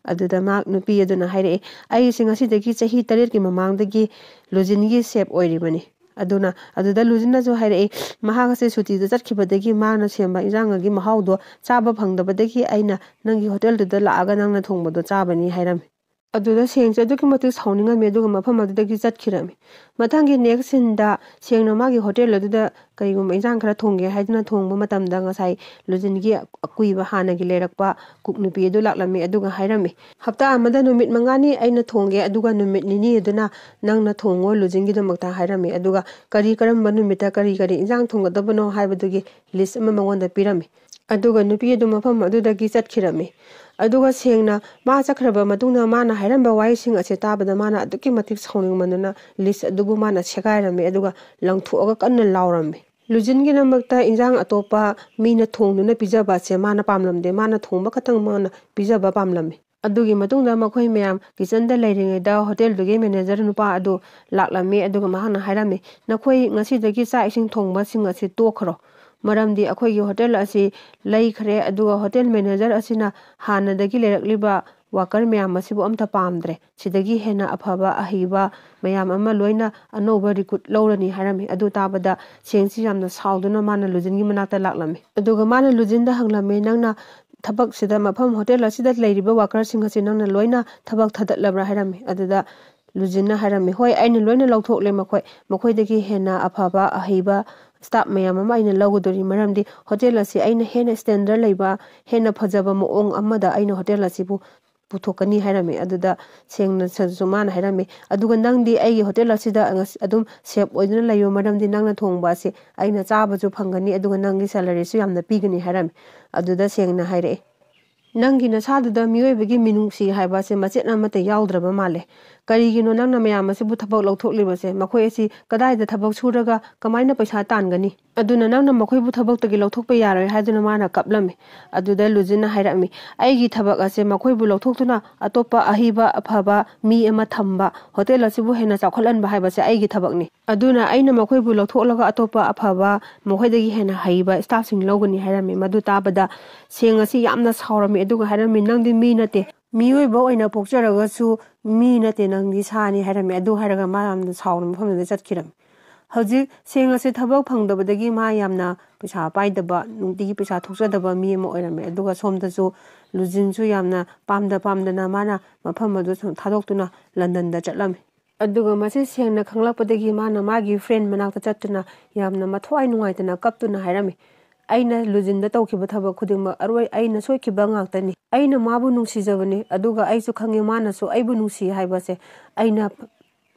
ꯑꯗꯨꯗ ꯃꯍꯥꯛ ꯅꯨꯄꯤ ꯑꯗꯨꯅ ꯍꯥꯏꯔꯛꯏ, "ꯑꯩꯁꯦ ꯉꯁꯤꯗꯒꯤ ꯆꯍꯤ ꯇꯔꯦꯠꯀꯤ ꯃꯃꯥꯡꯗꯒꯤ ꯂꯨꯖꯤꯟꯒꯤ chef ꯑꯣꯏꯔꯤꯕꯅꯤ"꯫ ꯑꯗꯨꯅ ꯑꯗꯨꯗ ꯂꯨꯖꯤꯟꯅꯁꯨ ꯍꯥꯏꯔꯛꯏ, ꯃꯍꯥꯛ ꯑꯁꯦ ꯁꯨꯇꯤꯗ ꯆꯠꯈꯤꯕꯗꯒꯤ ꯃꯥꯅ ꯁꯦꯝꯕ ꯏꯟꯖꯥꯡꯒꯤ ꯃꯍꯥꯎꯗꯣ ꯆꯥꯕ ꯐꯪꯗꯕꯗꯒꯤ ꯑꯩꯅ ꯅꯪꯒꯤ ꯍꯣꯇꯦꯜꯗꯨꯗ ꯂꯥꯛꯑꯒ ꯅꯪꯅ ꯊꯣꯡꯕꯗꯣ ꯆꯥꯕꯅꯤ ꯍꯥꯏꯔꯝꯃꯤ꯫ ꯑꯗꯨꯗ ꯁꯦꯡꯁꯦ ꯑꯗꯨꯛꯀꯤ ꯃꯇꯤꯛ ꯁꯥꯎꯅꯤꯡꯉꯝꯃꯤ, ꯑꯗꯨꯒ ꯃꯐꯝ ꯑꯗꯨꯗꯒꯤ ꯆꯠꯈꯤꯔꯝꯃꯤ꯫ ꯃꯊꯪꯒꯤ next sceneꯗ ꯁꯦꯡꯅ ꯃꯥꯒꯤ ꯍꯣꯇꯦꯜ ꯑꯗꯨꯗ ꯀꯔꯤꯒꯨꯝꯕ ꯏꯟꯖꯥꯡ ꯈꯔ ꯊꯣꯡꯒꯦ ꯍꯥꯏꯗꯨꯅ ꯊꯣꯡꯕ ꯃꯇꯝꯗ ꯉꯁꯥꯏ ꯂꯨꯖꯤꯟꯒꯤ ꯑꯀꯨꯏꯕ ꯍꯥꯟꯅꯒꯤ ꯂꯩꯔꯛꯄ cook ꯅꯨꯄꯤ ꯑꯗꯨ ꯂꯥꯛꯂꯝꯃꯤ, ꯑꯗꯨꯒ ꯍꯥꯏꯔꯝꯃꯤ, "ꯍꯞꯇꯥ ꯑꯃꯗ ꯅꯨꯃꯤꯠ ꯃꯉꯥꯅꯤ ꯑꯩꯅ ꯊꯣꯡꯒꯦ, ꯑꯗꯨꯒ ꯅꯨꯃꯤꯠ ꯅꯤꯅꯤ ꯑꯗꯨꯅ ꯅꯪꯅ ꯊꯣꯡꯉꯣ ꯂꯨꯖꯤꯟꯒꯤꯗꯃꯛꯇ" ꯍꯥꯏꯔꯝꯃꯤ꯫ ꯑꯗꯨꯒ ꯀꯔꯤ ꯀꯔꯝꯕ ꯅꯨꯃꯤꯠꯇ ꯀꯔꯤ ꯀꯔꯤ ꯏꯟꯖꯥꯡ ꯊꯣꯡꯒꯗꯕꯅꯣ ꯍꯥꯏꯕꯗꯨꯒꯤ list ꯑꯃ ꯃꯉꯣꯟꯗ ꯄꯤꯔꯝꯃꯤ꯫ ꯑꯗꯨꯒ ꯅꯨꯄꯤ ꯑꯗꯨ ꯃꯐꯝ ꯑꯗꯨꯗꯒꯤ ꯆꯠꯈꯤꯔꯝꯃꯤ꯫ ꯑꯗꯨꯒ ꯁꯦꯡꯅ ꯃꯥ ꯆꯠꯈ꯭ꯔꯕ ꯃꯇꯨꯡꯗ ꯃꯥꯅ ꯍꯥꯏꯔꯝꯕ ꯋꯥꯍꯩꯁꯤꯡ ꯑꯁꯦ ꯇꯥꯕꯗ ꯃꯥꯅ ꯑꯗꯨꯛꯀꯤ ꯃꯇꯤꯛ ꯁꯥꯎꯅꯤꯡꯃꯟꯗꯨꯅ list ꯑꯗꯨꯕꯨ ꯃꯥꯅ ꯁꯦꯒꯥꯏꯔꯝꯃꯤ, ꯑꯗꯨꯒ ꯂꯪꯊꯣꯛꯑꯒ ꯀꯟꯅ ꯂꯥꯎꯔꯝꯃꯤ꯫ ꯂꯨꯖꯤꯟꯒꯤꯗꯃꯛꯇ ꯏꯟꯖꯥꯡ ꯑꯇꯣꯞꯄ ꯃꯤꯅ ꯊꯣꯡꯗꯨꯅ ꯄꯤꯖꯕ ꯑꯁꯦ ꯃꯥꯅ ꯄꯥꯝꯂꯝꯗꯦ, ꯃꯥꯅ ꯊꯣꯡꯕ ꯈꯛꯇꯪ ꯃꯥꯅ ꯄꯤꯖꯕ ꯄꯥꯝꯂꯝꯃꯤ꯫ ꯑꯗꯨꯒꯤ ꯃꯇꯨꯡꯗ ꯃꯈꯣꯏ ꯃꯌꯥꯝ kitchenꯗ ꯂꯩꯔꯤꯉꯩꯗ ꯍꯣꯇꯦꯜꯗꯨꯒꯤ manager ꯅꯨꯄꯥ ꯑꯗꯨ ꯂꯥꯛꯂꯝꯃꯤ, ꯑꯗꯨꯒ ꯃꯍꯥꯛꯅ ꯍꯥꯏꯔꯝꯃꯤ, "ꯅꯈꯣꯏ ꯉꯁꯤꯗꯒꯤ ꯆꯥꯛ ꯏꯁꯤꯡ ꯊꯣꯡꯕꯁꯤꯡ ꯑꯁꯤ ꯇꯣꯛꯈ꯭ꯔꯣ, ꯃꯔꯝꯗꯤ ꯑꯩꯈꯣꯏꯒꯤ ꯍꯣꯇꯦꯜ ꯑꯁꯤ ꯂꯩꯈ꯭ꯔꯦ, ꯑꯗꯨꯒ ꯍꯣꯇꯦꯜ manager ꯑꯁꯤꯅ ꯍꯥꯟꯅꯗꯒꯤ ꯂꯩꯔꯛꯂꯤꯕ worker ꯃꯌꯥꯝ ꯑꯁꯤꯕꯨ ꯑꯝꯇ ꯄꯥꯝꯗ꯭ꯔꯦ꯫ ꯁꯤꯗꯒꯤ ꯍꯦꯟꯅ ꯑꯐꯕ ꯑꯍꯩꯕ ꯃꯌꯥꯝ ꯑꯃ ꯂꯣꯏꯅ ꯑꯅꯧꯕ recruit ꯂꯧꯔꯅꯤ" ꯍꯥꯏꯔꯝꯃꯤ꯫ ꯑꯗꯨ ꯇꯥꯕꯗ ꯁꯦꯡꯁꯤ ꯌꯥꯝꯅ ꯁꯥꯎꯗꯨꯅ ꯃꯥꯅ ꯂꯨꯖꯤꯟꯒꯤ ꯃꯅꯥꯛꯇ ꯂꯥꯛꯂꯝꯃꯤ꯫ ꯑꯗꯨꯒ ꯃꯥꯅ ꯂꯨꯖꯤꯟꯗ ꯍꯪꯂꯝꯃꯤ, "ꯅꯪꯅ ꯊꯕꯛꯁꯤꯗ, ꯃꯐꯝ ꯍꯣꯇꯦꯜ ꯑꯁꯤꯗ ꯂꯩꯔꯤꯕ ꯋꯥꯀꯔꯁꯤꯡ ꯑꯁꯤ ꯅꯪꯅ ꯂꯣꯏꯅ ꯊꯕꯛ ꯊꯥꯗꯠꯂꯕ꯭ꯔꯥ?" ꯍꯥꯏꯔꯝꯃꯤ꯫ ꯑꯗꯨꯗ ꯂꯨꯖꯤꯟꯅ ꯍꯥꯏꯔꯝꯃꯤ, "ꯍꯣꯏ, ꯑꯩꯅ ꯂꯣꯏꯅ ꯂꯧꯊꯣꯛꯂꯦ ꯃꯈꯣꯏ꯫ ꯃꯈꯣꯏꯗꯒꯤ ꯍꯦꯟꯅ ꯑꯐꯕ, ꯑꯍꯩꯕ ꯁ꯭ꯇꯥꯐ ꯃꯌꯥꯝ ꯑꯃ ꯑꯩꯅ ꯂꯧꯒꯗꯣꯔꯤ, ꯃꯔꯝꯗꯤ ꯍꯣꯇꯦꯜ ꯑꯁꯤ ꯑꯩꯅ ꯍꯦꯟꯅ ꯁ꯭ꯇꯦꯟꯗꯔꯗ ꯂꯩꯕ, ꯍꯦꯟꯅ ꯐꯖꯕ ꯃꯑꯣꯡ ꯑꯃꯗ ꯑꯩꯅ ꯍꯣꯇꯦꯜ ꯑꯁꯤꯕꯨ ꯄꯨꯊꯣꯛꯀꯅꯤ" ꯍꯥꯏꯔꯝꯃꯤ꯫ ꯑꯗꯨꯗ ꯁꯦꯡꯅꯁꯨ ꯃꯥꯅ ꯍꯥꯏꯔꯝꯃꯤ, "ꯑꯗꯨꯒ ꯅꯪꯗꯤ ꯑꯩꯒꯤ ꯍꯣꯇꯦꯜ ꯑꯁꯤꯗ ꯉꯁꯤ ꯑꯗꯨꯝ ꯁꯦꯐ ꯑꯣꯏꯗꯨꯅ ꯂꯩꯌꯨ, ꯃꯔꯝꯗꯤ ꯅꯪꯅ ꯊꯣꯡꯕ ꯑꯁꯤ ꯑꯩꯅ ꯆꯥꯕꯁꯨ ꯐꯪꯒꯅꯤ, ꯑꯗꯨꯒ ꯅꯪꯒꯤ ꯁꯦꯂꯔꯤꯁꯨ ꯌꯥꯝꯅ ꯄꯤꯒꯅꯤ" ꯍꯥꯏꯔꯝꯃꯤ꯫ ꯑꯗꯨꯗ ꯁꯦꯡꯅ ꯍꯥꯏꯔꯛꯑꯦ, "ꯅꯪꯒꯤ ꯅꯁꯥꯗꯨꯗ ꯃꯤꯑꯣꯏꯕꯒꯤ ꯃꯤꯅꯨꯡꯁꯤ ꯍꯥꯏꯕ ꯑꯁꯦ ꯃꯆꯦꯠ ꯑꯃꯠꯇ ꯌꯥꯎꯗ꯭ꯔꯕ ꯃꯥꯜꯂꯦ꯫ ꯀꯔꯤꯒꯤꯅꯣ ꯅꯪꯅ ꯃꯌꯥꯝ ꯑꯁꯤꯕꯨ ꯊꯕꯛ ꯂꯧꯊꯣꯛꯂꯤꯕꯁꯦ? ꯃꯈꯣꯏ ꯑꯁꯤ ꯀꯗꯥꯏꯗ ꯊꯕꯛ ꯁꯨꯔꯒ ꯀꯃꯥꯏꯅ ꯄꯩꯁꯥ ꯇꯥꯟꯒꯅꯤ? ꯑꯗꯨꯅ ꯅꯪꯅ ꯃꯈꯣꯏꯕꯨ ꯊꯕꯛꯇꯒꯤ ꯂꯧꯊꯣꯛꯄ ꯌꯥꯔꯣꯏ" ꯍꯥꯏꯗꯨꯅ ꯃꯥꯅ ꯀꯞꯂꯝꯃꯤ꯫ ꯑꯗꯨꯗ ꯂꯨꯖꯤꯟꯅ ꯍꯥꯏꯔꯛꯑꯝꯃꯤ, "ꯑꯩꯒꯤ ꯊꯕꯛ ꯑꯁꯦ ꯃꯈꯣꯏꯕꯨ ꯂꯧꯊꯣꯛꯇꯨꯅ ꯑꯇꯣꯞꯄ ꯑꯍꯩꯕ ꯑꯐꯕ ꯃꯤ ꯑꯃ ꯊꯝꯕ, ꯍꯣꯇꯦꯜ ꯑꯁꯤꯕꯨ ꯍꯦꯟꯅ ꯆꯥꯎꯈꯠꯍꯟꯕ ꯍꯥꯏꯕꯁꯦ ꯑꯩꯒꯤ ꯊꯕꯛꯅꯤ꯫ ꯑꯗꯨꯅ ꯑꯩꯅ ꯃꯈꯣꯏꯕꯨ ꯂꯧꯊꯣꯛꯂꯒ ꯑꯇꯣꯞꯄ ꯑꯐꯕ, ꯃꯈꯣꯏꯗꯒꯤ ꯍꯦꯟꯅ ꯍꯩꯕ ꯁ꯭ꯇꯥꯐꯁꯤꯡ ꯂꯧꯒꯅꯤ" ꯍꯥꯏꯔꯝꯃꯤ꯫ ꯃꯗꯨ ꯇꯥꯕꯗ ꯁꯦꯡ ꯑꯁꯤ ꯌꯥꯝꯅ ꯁꯥꯎꯔꯝꯃꯤ, ꯑꯗꯨꯒ ꯍꯥꯏꯔꯝꯃꯤ, "ꯅꯪꯗꯤ ꯃꯤ ꯅꯠꯇꯦ, ꯃꯤꯑꯣꯏꯕ ꯑꯣꯏꯅ ꯄꯣꯛꯆꯔꯒꯁꯨ ꯃꯤ ꯅꯠꯇꯦ, ꯅꯪꯗꯤ ꯁꯥꯅꯤ" ꯍꯥꯏꯔꯝꯃꯤ꯫ ꯑꯗꯨ ꯍꯥꯏꯔꯒ ꯃꯥ ꯌꯥꯝꯅ ꯁꯥꯎꯔꯕ ꯃꯐꯝꯗꯨꯗ ꯆꯠꯈꯤꯔꯝꯃꯤ꯫ ꯍꯧꯖꯤꯛ ꯁꯦꯡ ꯑꯁꯤ ꯊꯕꯛ ꯐꯪꯗꯕꯗꯒꯤ ꯃꯥ ꯌꯥꯝꯅ ꯄꯩꯁꯥ ꯄꯥꯏꯗꯕ, ꯅꯨꯡꯇꯤꯒꯤ ꯄꯩꯁꯥ ꯊꯣꯛꯆꯗꯕ ꯃꯤ ꯑꯃ ꯑꯣꯏꯔꯝꯃꯦ꯫ ꯑꯗꯨꯒ ꯁꯣꯝꯗꯁꯨ ꯂꯨꯖꯤꯟꯁꯨ ꯌꯥꯝꯅ ꯄꯥꯝꯗ ꯄꯥꯝꯗꯅ ꯃꯥꯅ ꯃꯐꯝ ꯑꯗꯨ ꯁꯨꯝ ꯊꯥꯗꯣꯛꯇꯨꯅ ꯂꯟꯗꯟꯗ ꯆꯠꯂꯝꯃꯤ꯫ ꯑꯗꯨꯒ ꯃꯁꯤ ꯁꯦꯡꯅ ꯈꯪꯂꯛꯄꯗꯒꯤ ꯃꯥꯅ ꯃꯥꯒꯤ ꯐ꯭ꯔꯦꯟ ꯃꯅꯥꯛꯇ ꯆꯠꯇꯨꯅ ꯌꯥꯝꯅ ꯃꯊ꯭ꯋꯥꯏ ꯅꯨꯡꯉꯥꯏꯇꯅ ꯀꯞꯇꯨꯅ ꯍꯥꯏꯔꯝꯃꯤ, "ꯑꯩꯅ ꯂꯨꯖꯤꯟꯗ ꯇꯧꯈꯤꯕ ꯊꯕꯛ ꯈꯨꯗꯤꯡꯃꯛ ꯑꯔꯣꯏ-, ꯑꯩꯅ ꯁꯣꯏꯈꯤꯕ ꯉꯥꯛꯇꯅꯤ꯫ ꯑꯩꯅ ꯃꯥꯕꯨ ꯅꯨꯡꯁꯤꯖꯕꯅꯤ, ꯑꯗꯨꯒ ꯑꯩꯁꯨ ꯈꯪꯉꯤ ꯃꯥꯅꯁꯨ ꯑꯩꯕꯨ ꯅꯨꯡꯁꯤ ꯍꯥꯏꯕꯁꯦ꯫ ꯑꯩꯅ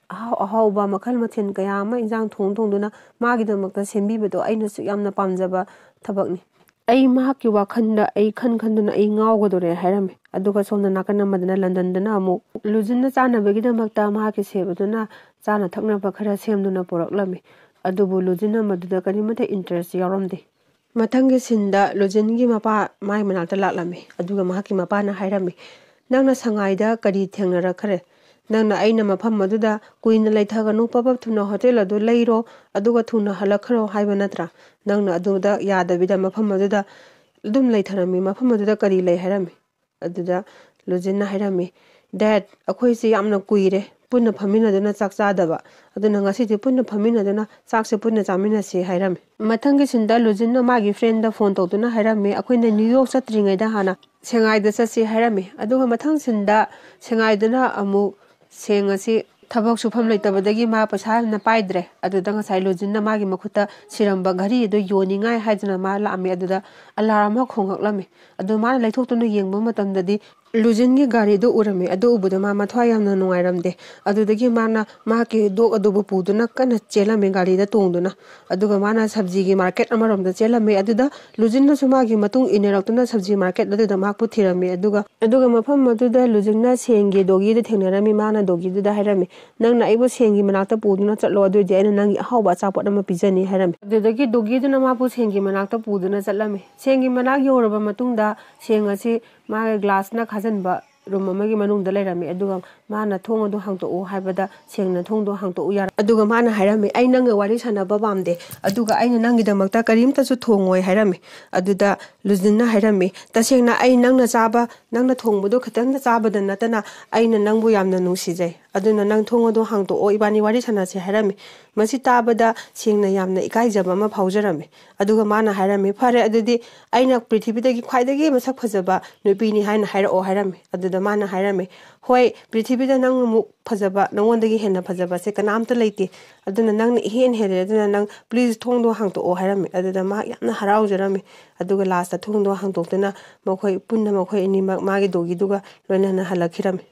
ꯑꯍꯥꯎ ꯑꯍꯥꯎꯕ ꯃꯈꯜ ꯃꯊꯦꯜ ꯀꯌꯥ ꯑꯃ ꯏꯟꯖꯥꯡ ꯊꯣꯡ ꯊꯣꯡꯗꯨꯅ ꯃꯥꯒꯤꯗꯃꯛꯇ ꯁꯦꯝꯕꯤꯕꯗꯣ ꯑꯩꯅꯁꯨ ꯌꯥꯝꯅ ꯄꯥꯝꯖꯕ ꯊꯕꯛꯅꯤ꯫ ꯑꯩ ꯃꯍꯥꯛꯀꯤ ꯋꯥꯈꯜꯗ ꯑꯩ ꯈꯟ ꯈꯟꯗꯨꯅ ꯑꯩ ꯉꯥꯎꯒꯗꯧꯔꯦ" ꯍꯥꯏꯔꯝꯃꯤ꯫ ꯑꯗꯨꯒ ꯁꯣꯝꯗ ꯅꯥꯀꯟ ꯑꯃꯗꯅ ꯂꯟꯗꯟꯗꯅ ꯑꯃꯨꯛ ꯂꯨꯖꯤꯟꯅ ꯆꯥꯅꯕꯒꯤꯗꯃꯛꯇ ꯃꯍꯥꯛꯀꯤ ꯁꯦꯞ ꯑꯗꯨꯅ ꯆꯥꯅ ꯊꯛꯅꯕ ꯈꯔ ꯁꯦꯝꯗꯨꯅ ꯄꯨꯔꯛꯂꯝꯃꯤ꯫ ꯑꯗꯨꯕꯨ ꯂꯨꯖꯤꯟꯅ ꯃꯗꯨꯗ ꯀꯔꯤꯃꯠꯇ ꯏꯟꯇꯔꯦꯁ ꯌꯥꯎꯔꯝꯗꯦ꯫ ꯃꯊꯪꯒꯤ ꯁꯤꯟꯗ ꯂꯨꯖꯤꯟꯒꯤ ꯃꯄꯥ ꯃꯥꯏ ꯃꯅꯥꯛꯇ ꯂꯥꯛꯂꯝꯃꯤ꯫ ꯑꯗꯨꯒ ꯃꯍꯥꯛꯀꯤ ꯃꯄꯥꯅ ꯍꯥꯏꯔꯝꯃꯤ, "ꯅꯪꯅ ꯁꯉꯥꯏꯗ ꯀꯔꯤ ꯊꯦꯡꯅꯔꯛꯈ꯭ꯔꯦ? ꯅꯪꯅ ꯑꯩꯅ ꯃꯐꯝ ꯑꯗꯨꯗ ꯀꯨꯏꯅ ꯂꯩꯊꯒꯅꯨ, ꯄꯕꯞ ꯊꯨꯅ ꯍꯣꯇꯦꯜ ꯑꯗꯨ ꯂꯩꯔꯣ, ꯑꯗꯨꯒ ꯊꯨꯅ ꯍꯜꯂꯛꯈ꯭ꯔꯣ ꯍꯥꯏꯕ ꯅꯠꯇ꯭ꯔꯥ? ꯅꯪꯅ ꯑꯗꯨꯗ ꯌꯥꯗꯕꯤꯗ ꯃꯐꯝ ꯑꯗꯨꯗ ꯑꯗꯨꯝ ꯂꯩꯊꯔꯝꯃꯤ꯫ ꯃꯐꯝ ꯑꯗꯨꯗ ꯀꯔꯤ ꯂꯩ?" ꯍꯥꯏꯔꯝꯃꯤ꯫ ꯑꯗꯨꯗ ꯂꯨꯖꯤꯟꯅ ꯍꯥꯏꯔꯝꯃꯤ, "ꯗꯦꯠ, ꯑꯩꯈꯣꯏꯁꯦ ꯌꯥꯝꯅ ꯀꯨꯏꯔꯦ, ꯄꯨꯟꯅ ꯐꯝꯃꯤꯟꯅꯗꯨꯅ ꯆꯥꯛ ꯆꯥꯗꯕ꯫ ꯑꯗꯨꯅ ꯉꯁꯤꯗꯤ ꯄꯨꯟꯅ ꯐꯝꯃꯤꯟꯅꯗꯨꯅ ꯆꯥꯛꯁꯦ ꯄꯨꯟꯅ ꯆꯥꯃꯤꯟꯅꯁꯤ ꯍꯥꯏꯔꯝꯃꯤ꯫ ꯃꯊꯪꯒꯤ ꯁꯤꯟꯗ ꯂꯨꯖꯤꯟꯅ ꯃꯥꯒꯤ ꯐ꯭ꯔꯦꯟꯗ ꯐꯣꯟ ꯇꯧꯗꯨꯅ ꯍꯥꯏꯔꯝꯃꯤ, ꯑꯩꯈꯣꯏꯅ ꯅ꯭ꯌꯨ ꯌꯣꯔꯛ ꯆꯠꯇ꯭ꯔꯤꯉꯩꯗ ꯍꯥꯟꯅ ꯁꯦꯡꯉꯥꯏꯗ ꯆꯠꯁꯤ ꯍꯥꯏꯔꯝꯃꯤ꯫ ꯑꯗꯨꯒ ꯃꯊꯪ ꯁꯤꯟꯗ ꯁꯦꯡꯉꯥꯏꯗꯨꯅ ꯑꯃꯨꯛ ꯁꯦꯡ ꯑꯁꯤ ꯊꯕꯛ ꯁꯨꯐꯝ ꯂꯩꯇꯕꯗꯒꯤ ꯃꯥ ꯄꯩꯁꯥ ꯌꯥꯝꯅ ꯄꯥꯏꯗ꯭ꯔꯦ꯫ ꯑꯗꯨꯗ ꯉꯁꯥꯏ ꯂꯨꯖꯤꯟꯅ ꯃꯥꯒꯤ ꯃꯈꯨꯠꯇ ꯁꯤꯔꯝꯕ ꯘꯔꯤ ꯑꯗꯨ ꯌꯣꯟꯅꯤꯡꯉꯥꯏ ꯍꯥꯏꯗꯨꯅ ꯃꯥ ꯂꯥꯛꯑꯝꯃꯤ꯫ ꯑꯗꯨꯗ ꯑꯂꯥꯔꯝ ꯑꯃ ꯈꯣꯡꯉꯛꯂꯝꯃꯤ꯫ ꯑꯗꯨ ꯃꯥꯅ ꯂꯩꯊꯣꯛꯇꯨꯅ ꯌꯦꯡꯕ ꯃꯇꯝꯗꯗꯤ ꯂꯨꯖꯤꯟꯒꯤ ꯒꯥꯔꯤꯗꯨ ꯎꯔꯝꯃꯤ꯫ ꯑꯗꯨ ꯎꯕꯗ ꯃꯥ ꯃꯊ꯭ꯋꯥꯏ ꯌꯥꯝꯅ ꯅꯨꯡꯉꯥꯏꯔꯝꯗꯦ꯫ ꯑꯗꯨꯗꯒꯤ ꯃꯥꯅ ꯃꯍꯥꯛꯀꯤ ꯗꯣꯒ ꯑꯗꯨꯕꯨ ꯄꯨꯗꯨꯅ ꯀꯟꯅ ꯆꯦꯜꯂꯝꯃꯤ ꯒꯥꯔꯤꯗ ꯇꯣꯡꯗꯨꯅ꯫ ꯑꯗꯨꯒ ꯃꯥꯅ ꯁꯕꯖꯤꯒꯤ ꯃꯥꯔꯀꯦꯠ ꯑꯃꯔꯣꯝꯗ ꯆꯦꯜꯂꯝꯃꯤ꯫ ꯑꯗꯨꯗ ꯂꯨꯖꯤꯟꯅꯁꯨ ꯃꯥꯒꯤ ꯃꯇꯨꯡ ꯏꯟꯅꯔꯛꯇꯨꯅ ꯁꯕꯖꯤ ꯃꯥꯔꯀꯦꯠ ꯑꯗꯨꯗ ꯃꯍꯥꯛꯄꯨ ꯊꯤꯔꯝꯃꯤ꯫ ꯑꯗꯨꯒ, ꯑꯗꯨꯒ ꯃꯐꯝ ꯑꯗꯨꯗ ꯂꯨꯖꯤꯟꯅ ꯁꯦꯡꯒꯤ ꯗꯣꯒꯤꯗꯨ ꯊꯦꯡꯅꯔꯝꯃꯤ꯫ ꯃꯥꯅ ꯗꯣꯒꯤꯗꯨꯗ ꯍꯥꯏꯔꯝꯃꯤ, "ꯅꯪꯅ ꯑꯩꯕꯨ ꯁꯦꯡꯒꯤ ꯃꯅꯥꯛꯇ ꯄꯨꯗꯨꯅ ꯆꯠꯂꯣ, ꯑꯗꯨꯑꯣꯏꯗꯤ ꯑꯩꯅ ꯅꯪꯒꯤ ꯑꯍꯥꯎꯕ ꯑꯆꯥꯄꯣꯠ ꯑꯃ ꯄꯤꯖꯅꯤ" ꯍꯥꯏꯔꯝꯃꯤ꯫ ꯑꯗꯨꯗꯒꯤ ꯗꯣꯒꯤꯗꯨꯅ ꯃꯥꯕꯨ ꯁꯦꯡꯒꯤ ꯃꯅꯥꯛꯇ ꯄꯨꯗꯨꯅ ꯆꯠꯂꯝꯃꯤ꯫ ꯁꯦꯡꯒꯤ ꯃꯅꯥꯛ ꯌꯧꯔꯕ ꯃꯇꯨꯡꯗ ꯁꯦꯡ ꯑꯁꯤ ꯃꯥꯒꯤ ꯒ꯭ꯂꯥꯁꯅ ꯈꯥꯖꯤꯟꯕ ꯔꯨꯝ ꯑꯃꯒꯤ ꯃꯅꯨꯡꯗ ꯂꯩꯔꯝꯃꯤ꯫ ꯑꯗꯨꯒ ꯃꯥꯅ "ꯊꯣꯡ ꯑꯗꯨ ꯍꯥꯡꯇꯣꯛꯎ" ꯍꯥꯏꯕꯗ ꯁꯦꯡꯅ ꯊꯣꯡꯗꯣ ꯍꯥꯡꯇꯣꯛꯎ ꯌꯥꯔꯝꯃꯤ꯫ ꯑꯗꯨꯒ ꯃꯥꯅ ꯍꯥꯏꯔꯝꯃꯤ, "ꯑꯩ ꯅꯪꯒ ꯋꯥꯔꯤ ꯁꯥꯟꯅꯕ ꯄꯥꯝꯗꯦ, ꯑꯗꯨꯒ ꯑꯩꯅ ꯅꯪꯒꯤꯗꯃꯛꯇ ꯀꯔꯤꯝꯇꯁꯨ ꯊꯣꯡꯉꯣꯏ" ꯍꯥꯏꯔꯝꯃꯤ꯫ ꯑꯗꯨꯗ ꯂꯨꯖꯤꯟꯅ ꯍꯥꯏꯔꯝꯃꯤ, "ꯇꯁꯦꯡꯅ ꯑꯩ ꯅꯪꯅ ꯆꯥꯕ, ꯅꯪꯅ ꯊꯣꯡꯕꯗꯣ ꯈꯤꯇꯪꯗ ꯆꯥꯕꯗ ꯅꯠꯇꯅ ꯑꯩꯅ ꯅꯪꯕꯨ ꯌꯥꯝꯅ ꯅꯨꯡꯁꯤꯖꯩ꯫ ꯑꯗꯨꯅ ꯅꯪ ꯊꯣꯡ ꯑꯗꯨ ꯍꯥꯡꯇꯣꯛꯑꯣ, ꯏꯕꯥꯅꯤ ꯋꯥꯔꯤ ꯁꯥꯟꯅꯁꯤ" ꯍꯥꯏꯔꯝꯃꯤ꯫ ꯃꯁꯤ ꯇꯥꯕꯗ ꯁꯦꯡꯅ ꯌꯥꯝꯅ ꯏꯀꯥꯏꯖꯕ ꯑꯃ ꯐꯥꯎꯖꯔꯝꯃꯤ꯫ ꯑꯗꯨꯒ ꯃꯥꯅ ꯍꯥꯏꯔꯝꯃꯤ, "ꯐꯔꯦ, ꯑꯗꯨꯗꯤ ꯑꯩꯅ ꯄ꯭ꯔꯤꯊꯤꯕꯤꯗꯒꯤ ꯈ꯭ꯋꯥꯏꯗꯒꯤ ꯃꯁꯛ ꯐꯖꯕ ꯅꯨꯄꯤꯅꯤ ꯍꯥꯏꯅ ꯍꯥꯏꯔꯛꯑꯣ" ꯍꯥꯏꯔꯝꯃꯤ꯫ ꯑꯗꯨꯗ ꯃꯥꯅ ꯍꯥꯏꯔꯝꯃꯤ, "ꯍꯣꯏ, ꯄ꯭ꯔꯤꯊꯤꯕꯤꯗ ꯅꯪꯃꯨꯛ ꯐꯖꯕ, ꯅꯉꯣꯟꯗꯒꯤ ꯍꯦꯟꯅ ꯐꯖꯕꯁꯦ ꯀꯅꯥꯝꯇ ꯂꯩꯇꯦ꯫ ꯑꯗꯨꯅ ꯅꯪꯅ ꯏꯍꯦꯟ ꯍꯦꯜꯂꯦ꯫ ꯑꯗꯨꯅ ꯅꯪ please ꯊꯣꯡꯗꯣ ꯍꯥꯡꯇꯣꯛꯑꯣ" ꯍꯥꯏꯔꯝꯃꯤ꯫ ꯑꯗꯨꯗ ꯃꯍꯥꯛ ꯌꯥꯝꯅ ꯍꯔꯥꯎꯖꯔꯝꯃꯤ꯫ ꯑꯗꯨꯒ ꯂꯥꯁꯇ ꯊꯣꯡꯗꯣ ꯍꯥꯡꯇꯣꯛꯇꯨꯅ ꯃꯈꯣꯏ ꯄꯨꯟꯅ, ꯃꯈꯣꯏ ꯑꯅꯤꯃꯛ ꯃꯥꯒꯤ ꯗꯣꯒꯤꯗꯨꯒ ꯂꯣꯏꯅꯅ ꯍꯜꯂꯛꯈꯤꯔꯝꯃꯤ꯫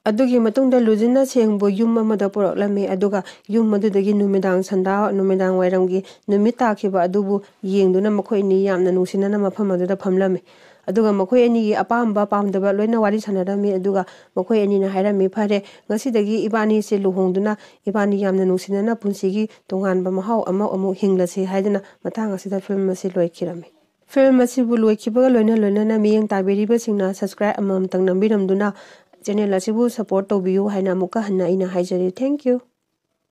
ꯑꯗꯨꯒꯤ ꯃꯇꯨꯡꯗ ꯂꯨꯖꯤꯟꯅ ꯁꯦꯡꯕꯨ ꯌꯨꯝ ꯑꯃꯗ ꯄꯨꯔꯛꯂꯝꯃꯤ꯫ ꯑꯗꯨꯒ ꯌꯨꯝ ꯑꯗꯨꯗꯒꯤ ꯅꯨꯃꯤꯗꯥꯡ ꯁꯟꯗꯥ, ꯅꯨꯃꯤꯗꯥꯡ ꯋꯥꯏꯔꯝꯒꯤ ꯅꯨꯃꯤꯠ ꯇꯥꯈꯤꯕ ꯑꯗꯨꯕꯨ ꯌꯦꯡꯗꯨꯅ ꯃꯈꯣꯏ ꯑꯅꯤ ꯌꯥꯝꯅ ꯅꯨꯡꯁꯤꯅꯅ ꯃꯐꯝ ꯑꯗꯨꯗ ꯐꯝꯂꯝꯃꯤ꯫ ꯑꯗꯨꯒ ꯃꯈꯣꯏ ꯑꯅꯤꯒꯤ ꯑꯄꯥꯝꯕ ꯄꯥꯝꯗꯕ ꯂꯣꯏꯅ ꯋꯥꯔꯤ ꯁꯥꯟꯅꯔꯝꯃꯤ꯫ ꯑꯗꯨꯒ ꯃꯈꯣꯏ ꯑꯅꯤꯅ ꯍꯥꯏꯔꯝꯃꯤ, "ꯐꯔꯦ, ꯉꯁꯤꯗꯒꯤ ꯏꯕꯥꯅꯤꯁꯦ ꯂꯨꯍꯣꯡꯗꯨꯅ ꯏꯕꯥꯅꯤ ꯌꯥꯝꯅ ꯅꯨꯡꯁꯤꯅꯅ ꯄꯨꯟꯁꯤꯒꯤ ꯇꯣꯉꯥꯟꯕ ꯃꯍꯥꯎ ꯑꯃ ꯑꯃꯨꯛ ꯍꯤꯡꯂꯁꯤ" ꯍꯥꯏꯗꯨꯅ ꯃꯇꯥꯡ ꯑꯁꯤꯗ ꯐꯤꯂꯝ ꯑꯁꯤ ꯂꯣꯏꯈꯤꯔꯝꯃꯤ꯫ ꯐꯤꯂꯝ ꯑꯁꯤꯕꯨ ꯂꯣꯏꯈꯤꯕꯒ ꯂꯣꯏꯅ ꯂꯣꯏꯅꯅ ꯃꯤꯠꯌꯦꯡ ꯇꯥꯕꯤꯔꯤꯕꯁꯤꯡꯅ subscribe ꯑꯃꯃꯝꯇꯪ ꯅꯝꯕꯤꯔꯝꯗꯨꯅ channel ꯑꯁꯤꯕꯨ support ꯇꯧꯕꯤꯌꯨ ꯍꯥꯏꯅ ꯑꯃꯨꯛꯀ ꯍꯟꯅ ꯑꯩꯅ ꯍꯥꯏꯖꯔꯤ꯫ Thank you꯫